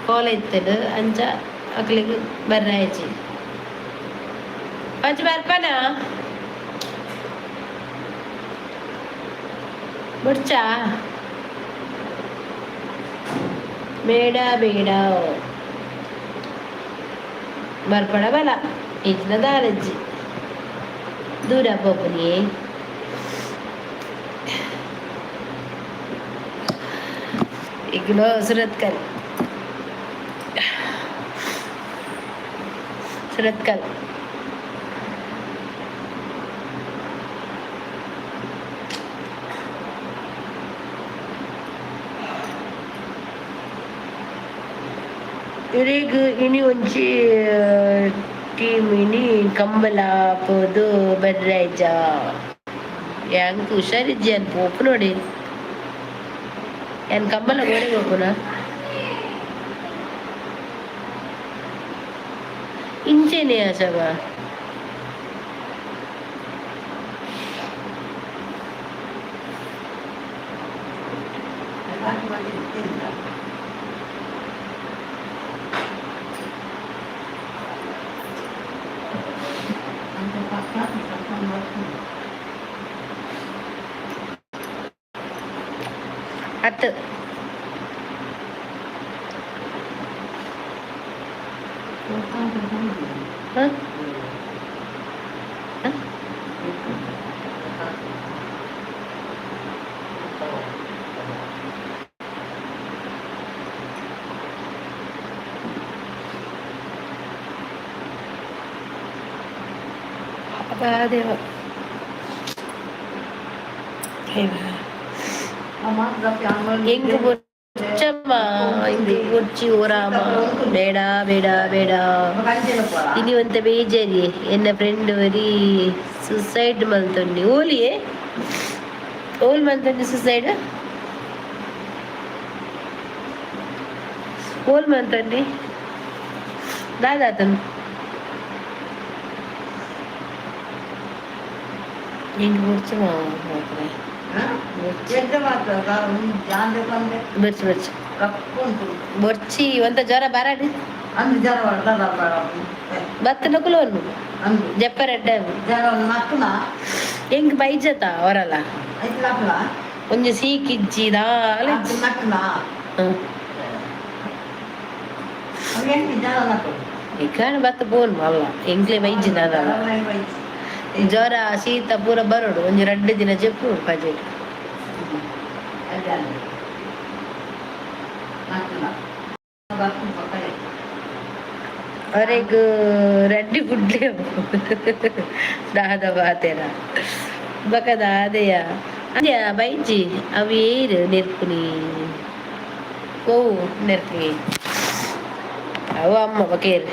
ಕಾಲ್ ಇತ್ತದು. ಅಂಚ ಅಕ್ಲೆಗ್ ಬರ್ರಾಯ್ಚಿ ಪಂಚ ಬರ್ಪನ ಬುಡ್ಚಾ ಬೇಡ ಬೇಡ ಬರ್ಪಡ ಬಲ ಇಜ್ನ ದಾಲಜ್ಜಿ ದೂರ ಪೋಪುನಿ. ಇಗ್ಲೋ ಸುರತ್ಕಲ್, ಸುರತ್ಕಲ್. ಇರೆಗ್ ಇನಿ ಒಂಜಿ ಟೀಮ್ ಇನಿ ಕಂಬಳ ಪೋದು ಬರ್ರೈಜ. ಯಾಂಕ್ ಹುಷಾರಿಜ್ಜಿ, ಯಾನ್ ಪೋಪು ನೋಡಿ. ಯಾನ್ ಕಂಬಳ ಗೋಡೆ ಪೋಪುನ ಇಂಚೆನೆ ಆಶವ. ಅತ್ತು. ಹ? ಹ? ಅಬ್ಬಾ ದೇವ. ಎಂಕ್ ಬೊರ್ಚಮ್ಮ, ಎಂಕ್ ಬೊರ್ಚಿ ಓರಾಮ. ಬೇಡ ಬೇಡ ಬೇಡ. ಇನಿ ಒಂತೆ ಬೇಜಾರಿ. ಎನ್ನ ಫ್ರೆಂಡ್ ಒರಿ ಸುಸೈಡ್ ಮಲ್ತೊಂಡಿ. ಓಲಿಯೇ ಓಲ್ ಮಲ್ತೊಂಡಿ ಸುಸೈಡ್? ಓಲ್ ಮಲ್ತೊಂಡಿ? ದಾದಾತನ್ ಎಂಕ್ ಬೊರ್ಚಮ್ಮ ಮಾತ್ರ. ಬೊರ್ಚಿ ಬೊರ್ಚಿ ಬೊರ್ಚಿ. ಒಂತ ಜ್ವರ ಬರಡ್ ಬತ್ತ ನಕುಲು ಜಪ್ಪರೆಡ್ಡ. ಎಂಕ್ ಬೈಜತ ಹೊರಲ್ಲ ಒಂಜಿ ಸೀಕಿಜ್ಜಿ ದಾಲ. ಇಕ್ಕಾಣ ಬತ್ತ ಬೋನ್ ಮಲ್ಲ ಎಂಕ್ಲೆ ಬೈಜಿ ದಾದಲ್ಲ. ಜ್ವರ ಶೀತ ಪೂರ ಬರೋಡು ಒಂಜಿ ರಡ್ಡ್ ದಿನ ಜೆಪ್ಪು ಪಜೆಟ್. ಅರೆಗ್ ರಡ್ಡಿ ಬುಡ್ಲೆ ದಾದ ಬಾತೆರ ಬಕ ದಾದೆಯ ಅಂದ್ಯ ಬೈಜಿ. ಅವು ಏರು ನೆರ್ಪುನಿ ಓ ನೆರ್ಪುನಿ ಅವು ಅಮ್ಮ ಬಕೇರು.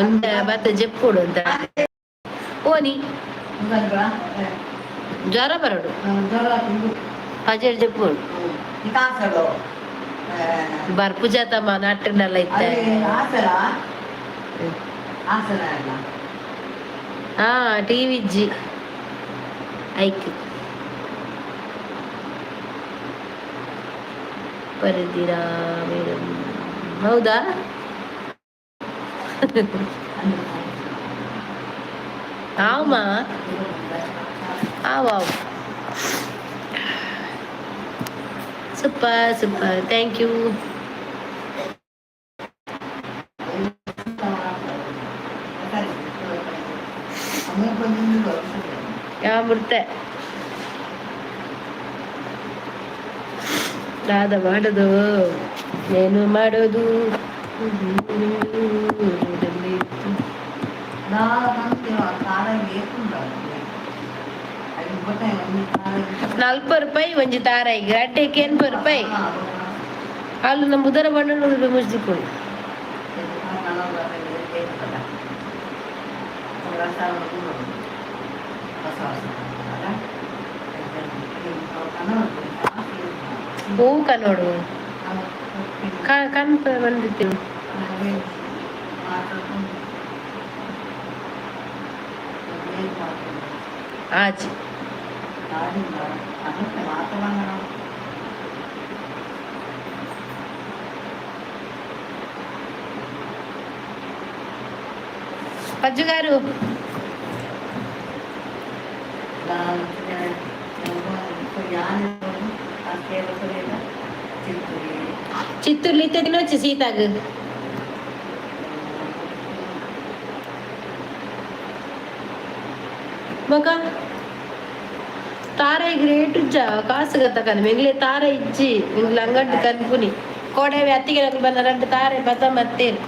ಒಂದ ಬತ್ತ ಜೆಪ್ಪುಡು ಅಂತ ಓನಿ ಜ್ವರ ಬರಡು ಪಜೆಡ್ ಜೆಪ್ಪುಡು ಬರ್ಪು ಜಾತಮ್ಮ ನಟ್ಟನೆಲ್ಲ ಇತ್ತೆ. ಹಾ ಟಿವಿ ಇಜ್ಜಿ ಐಕ್ ಬರೆದಿರಾ ಮೇಡಮ್? ಹೌದಾ? ಆವಮ್ಮ, ಆವ್ ಆವ್. Super super, thank you. ಮುರ್ತೆ ದಾದ ಮಾಡೋದು, ಏನು ಮಾಡೋದು? 40 ರೂಪಾಯಿ ಒಂಜಿ ತಾರಾಯಿಗೆ, ಅಡ್ಡೆಗೆ 80 ರೂಪಾಯಿ. ಅಲ್ಲಿ ನಮ್ಮ ಉದರ ಬಣ್ಣ 100 ರೂಪಾಯಿ ಮುಚ್ಚಿಕೊಂಡು. ಹೂ ಕನೋಡು ಕನ್ಪ ಬಂದಿತ್ತು. ಆಚೆ. పజ్జుగారు. ಚಿತ್ತೂರ್ಲಿ ತಿನ್ನೋಚಿ ಸೀತಾಗ. ಬೊಕ ತಾರಾಯಿಗ್ ರೇಟ್ ಉಜ್ಜ ಕಾಸು ಗತ್ತಕಂದ ಮೆಂಗ್ಲೆ ತಾರ ಇಜ್ಜಿ. ಎಂಗ್ಲ ಅಂಗಡಿ ಕನ್ಪುನಿ ಕೋಡೆ ಅತ್ತಿಗೆ ನಕಲು ಬನ್ನ ರಡ್ಡ್ ತಾರೆ ಪತ ಮತ್ತೇರು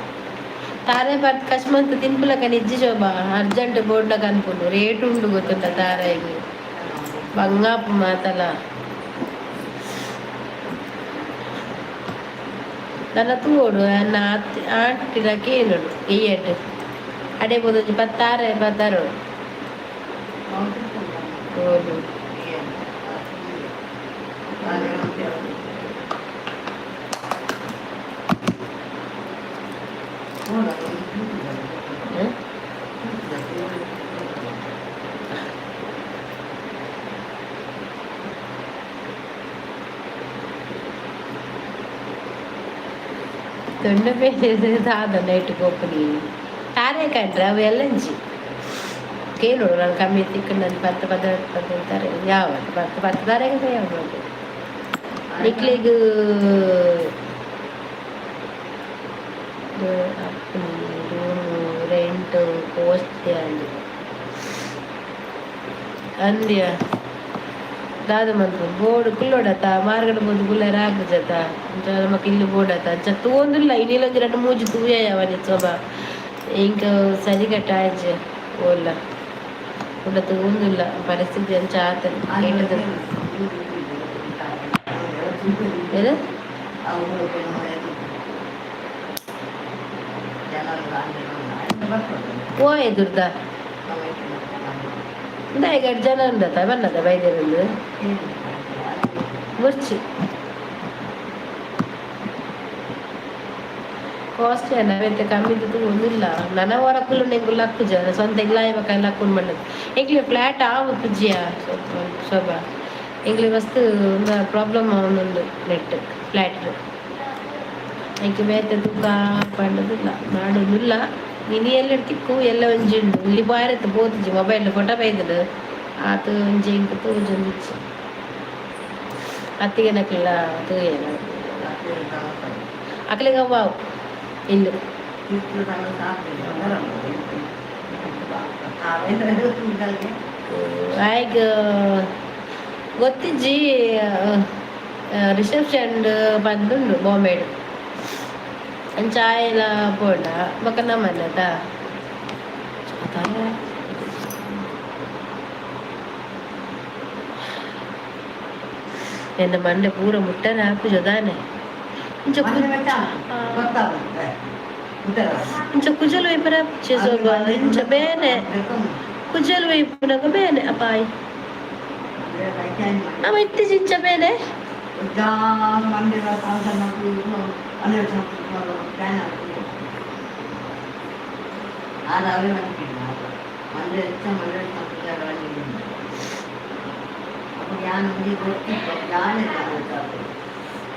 ತಾರೆ ಪತ್ ಕಶ್ಮಂತ ತಿನ್ಪುಲಕ ನಿಜ್ಜಿ ಶೋಭಾ. ಅರ್ಜೆಂಟ್ ಬೋರ್ಡ್ನ ಕನ್ಪುಂಡು. ರೇಟ್ ಉಂಡು ಗೊತ್ತುಂಡ ತಾರಾಯಿಗ್? ಬಂಗಾಪು ಮಾತಲ. ನನ್ನ ತೂವೊಡು ಎನ್ನ ಆಂಟಿಡ ಕೇನೊಡು ಎಯ್ಯಟ್ ಅಡೆ ಪೋದೊಂಜಿ ಪತ್ತಾರೆ ಪತ್ತಾರೋಡು ಓಲು. ಹ್ಮ್? ದೊಡ್ಡ ಬೇರೆ ದಾದ ನೈಟ್ ಪೋಪುನಿ ತಾರೆ ಕಂಡ್ರೆ ಅವು ಎಲ್ಲಂಜಿ ಕೇಳೋಡು. ನಾನು ಕಮ್ಮಿ ತಿಕ್ಕು ನಾನು ಪತ್ತು ಪತ್ತು ಪತ್ತು ತಾರೆ ಯಾವ ಪತ್ತು ಪತ್ತು ತಾರೆ ಯಾವ ನಿಕ್ಲೆಗ್ ರೂಮು ರೆಂಟ್ ಕೋಸ್ಟ್ಲಿ ಅಂದ್ ಅಂದ್ಯ. ದಾದ ಮನ್ಪು ಬೋರ್ಡ್ ಕುಲ್ಲೋಡತ ಮಾರ್ಗಡ ಬೋದು ಕುಲ್ಲರ ಆಪುಜತ. ಅಂಚ ನಮಕ್ ಇಲ್ಲು ಬೋಡತ. ಅಂಚ ತೂವೊಂದುಲ್ಲ. ಇನಿಲೊಂಜಿ ರಡ್ಡ್ ಮೂಜಿ ತೂಯ ಅವನಿ ಶೋಭಾ. ಎಂಕ್ ಸರಿಗಟ್ಟ ಆಯ್ಜಿ. ಓಲ್ಲ ಕುಡ ತೂವೊಂದುಲ್ಲ. ಪರಿಸ್ಥಿತಿ ಅಂಚ ಆತಂಡ್ ಕೇಂಡದ ಏನ. ಓ ಎದುರ್ದ ದಾಯೆಗ್ ಜನ ಉಂಡತ ಬನ್ನದ ಬೈದೇರಂದು ಮುರ್ಚಿ ಕಾಸ್ಟ್ಲಿ ಅಲ್ಲ ಬೇತೆ ಕಮ್ಮಿ ಒಂದಿಲ್ಲ. ನನ ಹೊರ ಕುಲ್ಲು ನೆಂಗು ಲಕ್ಕುಜ ಸ್ವಂತ ಇಲ್ಲ ಇವಾಗ ಲಕ್ಕುಂಡು ಬಂದದ್ದು. ಎಂಕ್ಲೆ ಫ್ಲಾಟ್ ಆವು ಪುಜ್ಜಿಯ ಶೋಭಾ. ಎಂಕ್ಲೆ ಮಸ್ತ್ ಪ್ರಾಬ್ಲಮ್ ಆವೊಂದುಂಡು ನೆಟ್ ಫ್ಲಾಟ್. ಎಂಕ್ ಬೇತೆ ತೂಕ ಪಂಡದಿಲ್ಲ ನಾಡೊಂದುಲ್ಲ. ಇನಿ ಎಲ್ಲ ತಿಕ್ಕು ಎಲ್ಲ ಒಂಜಿ ಉಂಡು. ಇಲ್ಲಿ ಬಾರತ್ ಪೋತುಜಿ. ಮೊಬೈಲ್ ಫೋಟೋ ಬೈದ್ಂಡ್. ಆತ್ ಒಂಜಿ ಎಂಕ್ ತೋಜೊಂದಿಜ್ಜಿ. ಅತ್ತಿಗೆನಕ್ಲೆಲ ತೂಯೆರ್. ಅಕ್ಲೆಗ್ ಅವು ಆವು ಇಲ್ಲು. ಆಯ್ಗ್ ಗೊತ್ತಿಜ್ಜಿ. ರಿಸೆಪ್ಷನ್ ಬಂದುಂಡು ಬಾಂಬೆಡ್. ಅಂಚ ಆಯೆಲ ಪೋಂಡ ಬೊಕ ನಮನದ ಎನ್ನ ಮಂಡೆ ಪೂರ ಮುಟ್ಟನೆ ಆಪುಜ ದಾನೆ. ಇಂಚ ಇಂಚ ಕುಜಲ್ ಒಯ್ಪರ ಶೋಭಾ. ಇಂಚ ಬೇನೆ ಕುಜಲ್ ಒಯ್ಪುನಗ ಬೇನೆ ಅಪಾಯ್ ಅವ ಇತ್ತೀಚೆ ಇಂಚ ಬೇನೆ.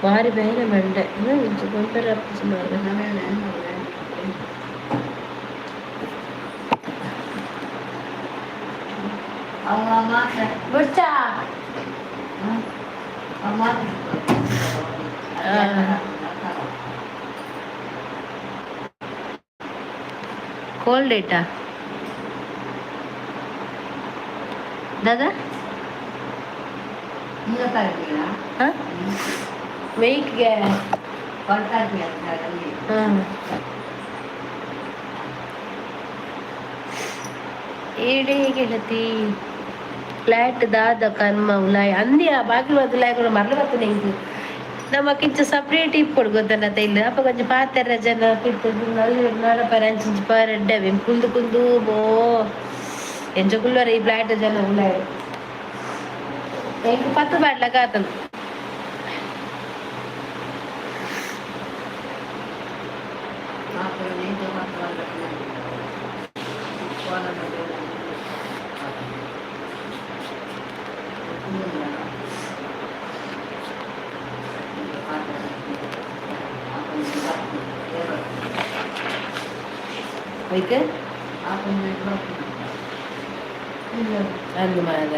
ಬಾರಿ ಬೇನೆ ಮಂಡೆ. ಇಂಚ ಪಂಪೆರೆ ಆಪುಜಿ ಮಾರ್ರೆ. ಬೊಡ್ಚಾ. ಆ. ಕೋಲ್ಡ್ ಏಟಾ ದಾದಾ? ಹಾ, ಮೇಯ್ಕ್ಗೆ. ಹಾಂ, ಏಡೇ ಗೆಳತಿ, ಫ್ಲಾಟ್ ದಾದ ಕರ್ಮ ಉಲಾಯ್ ಅಂದ್ಯ ಬಾಗಿಲು ಉಲಾಯ್ ಕೂಡ ಮರಳು ಬರ್ತದೆ. ಹಿಂಗೆ ನಮ್ಮ ಕಿಂಚ ಸಪ್ರೇಟ್ ಇಪ್ಪೊಡು ಗೊತ್ತಲ್ಲ ಇಲ್ಲ. ಅಪ್ಪ ಕೊಂಚ ಪಾತೆರ ಜನ ಪಿರ್ತದೆ ನಲ್ಲ ನಡಪರ ಅಂಚಿಂಚ ಪರಡ್ಡೆ ಕುಂದು ಕುಂದು ಬೋ ಎಂಚ ಕುಲ್ಲರ ಈ ಫ್ಲಾಟ್ ಜನ ಉಲಾಯ್ ಎಂಕ್ ಪತ್ತು ಬಾಡ್ಲಕ ಆತನು. ಐತೆ ಅಂದು ಮಾರ.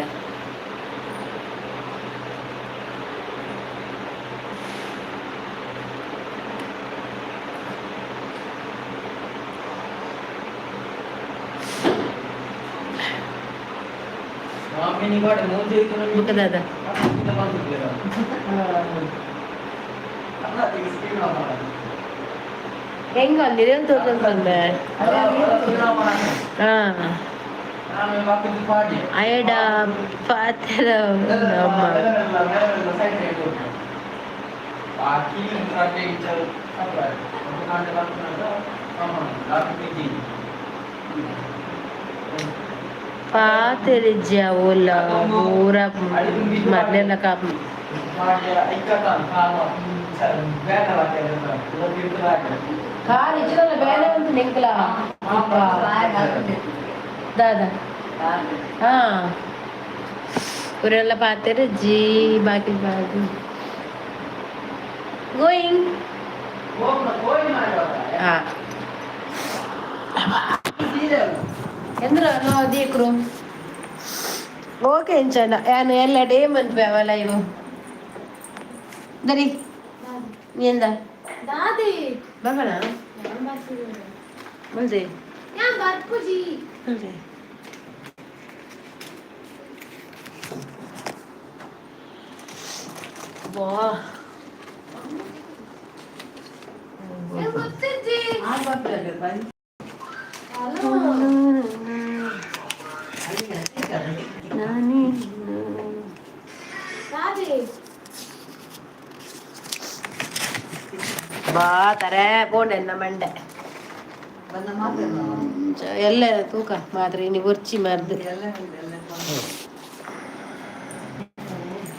ಬುಕ್ಕ ದಾದ? ಹೆಂಗ ಅಲ್ಲಿ ತೋರ್ಸಂತ ಬಂದೆ. ಹಾ, ಅಯಡ ಪಾತೆರ ಅಮ್ಮ. ಪಾತೆರಿಜ್ಜ ಓಲ ಪೂರ ಮರ್ಲೆಲ್ಲ ಕಾಪ್. ಕಾರ್ ಇಜ್ಜಲ್ಲ, ಬೇರೆ ಉಂಟು ನಿಂಕಲ ದಾದ. ಹಾ, ಊರೆಲ್ಲ ಪಾತೆರ ಜಿ ಬಾಕಿ ಬಾಕಿ ಗೋಯಿಂಗ್. ಹಾ, ಎಂದ್ರ ದೀಕ್ರು. ಓಕೆ, ಇಂಚನ ಯಾನು ಎಲ್ಲ ಡೇ ಮನ್ಪೆ ಲೈವ್ ದರಿ ಎಂದ?
ದಾದಿ.
ಬಪ್ಪಣ.
ಯಾನ್ ಬರ್ಪುಜಿ.
ಮಲ್ದೆ.
ಯಾನ್ ಬರ್ಪುಜಿ.
ಮಲ್ದೆ. ವಾ.
ಯಾನ್ ಗೊತ್ತಿಜ್ಜಿ. ಹಲೋ. ದಾದಿ.
ಬಾ ತರೆ ಪೋಂಡೆ ಮಂಡೆ ಎಲ್ಲ ತೂಕ ಮಾತ್ರ ಇನಿ ಬೊರ್ಚಿ ಮರ್ದು.
ಎಲ್ಲ.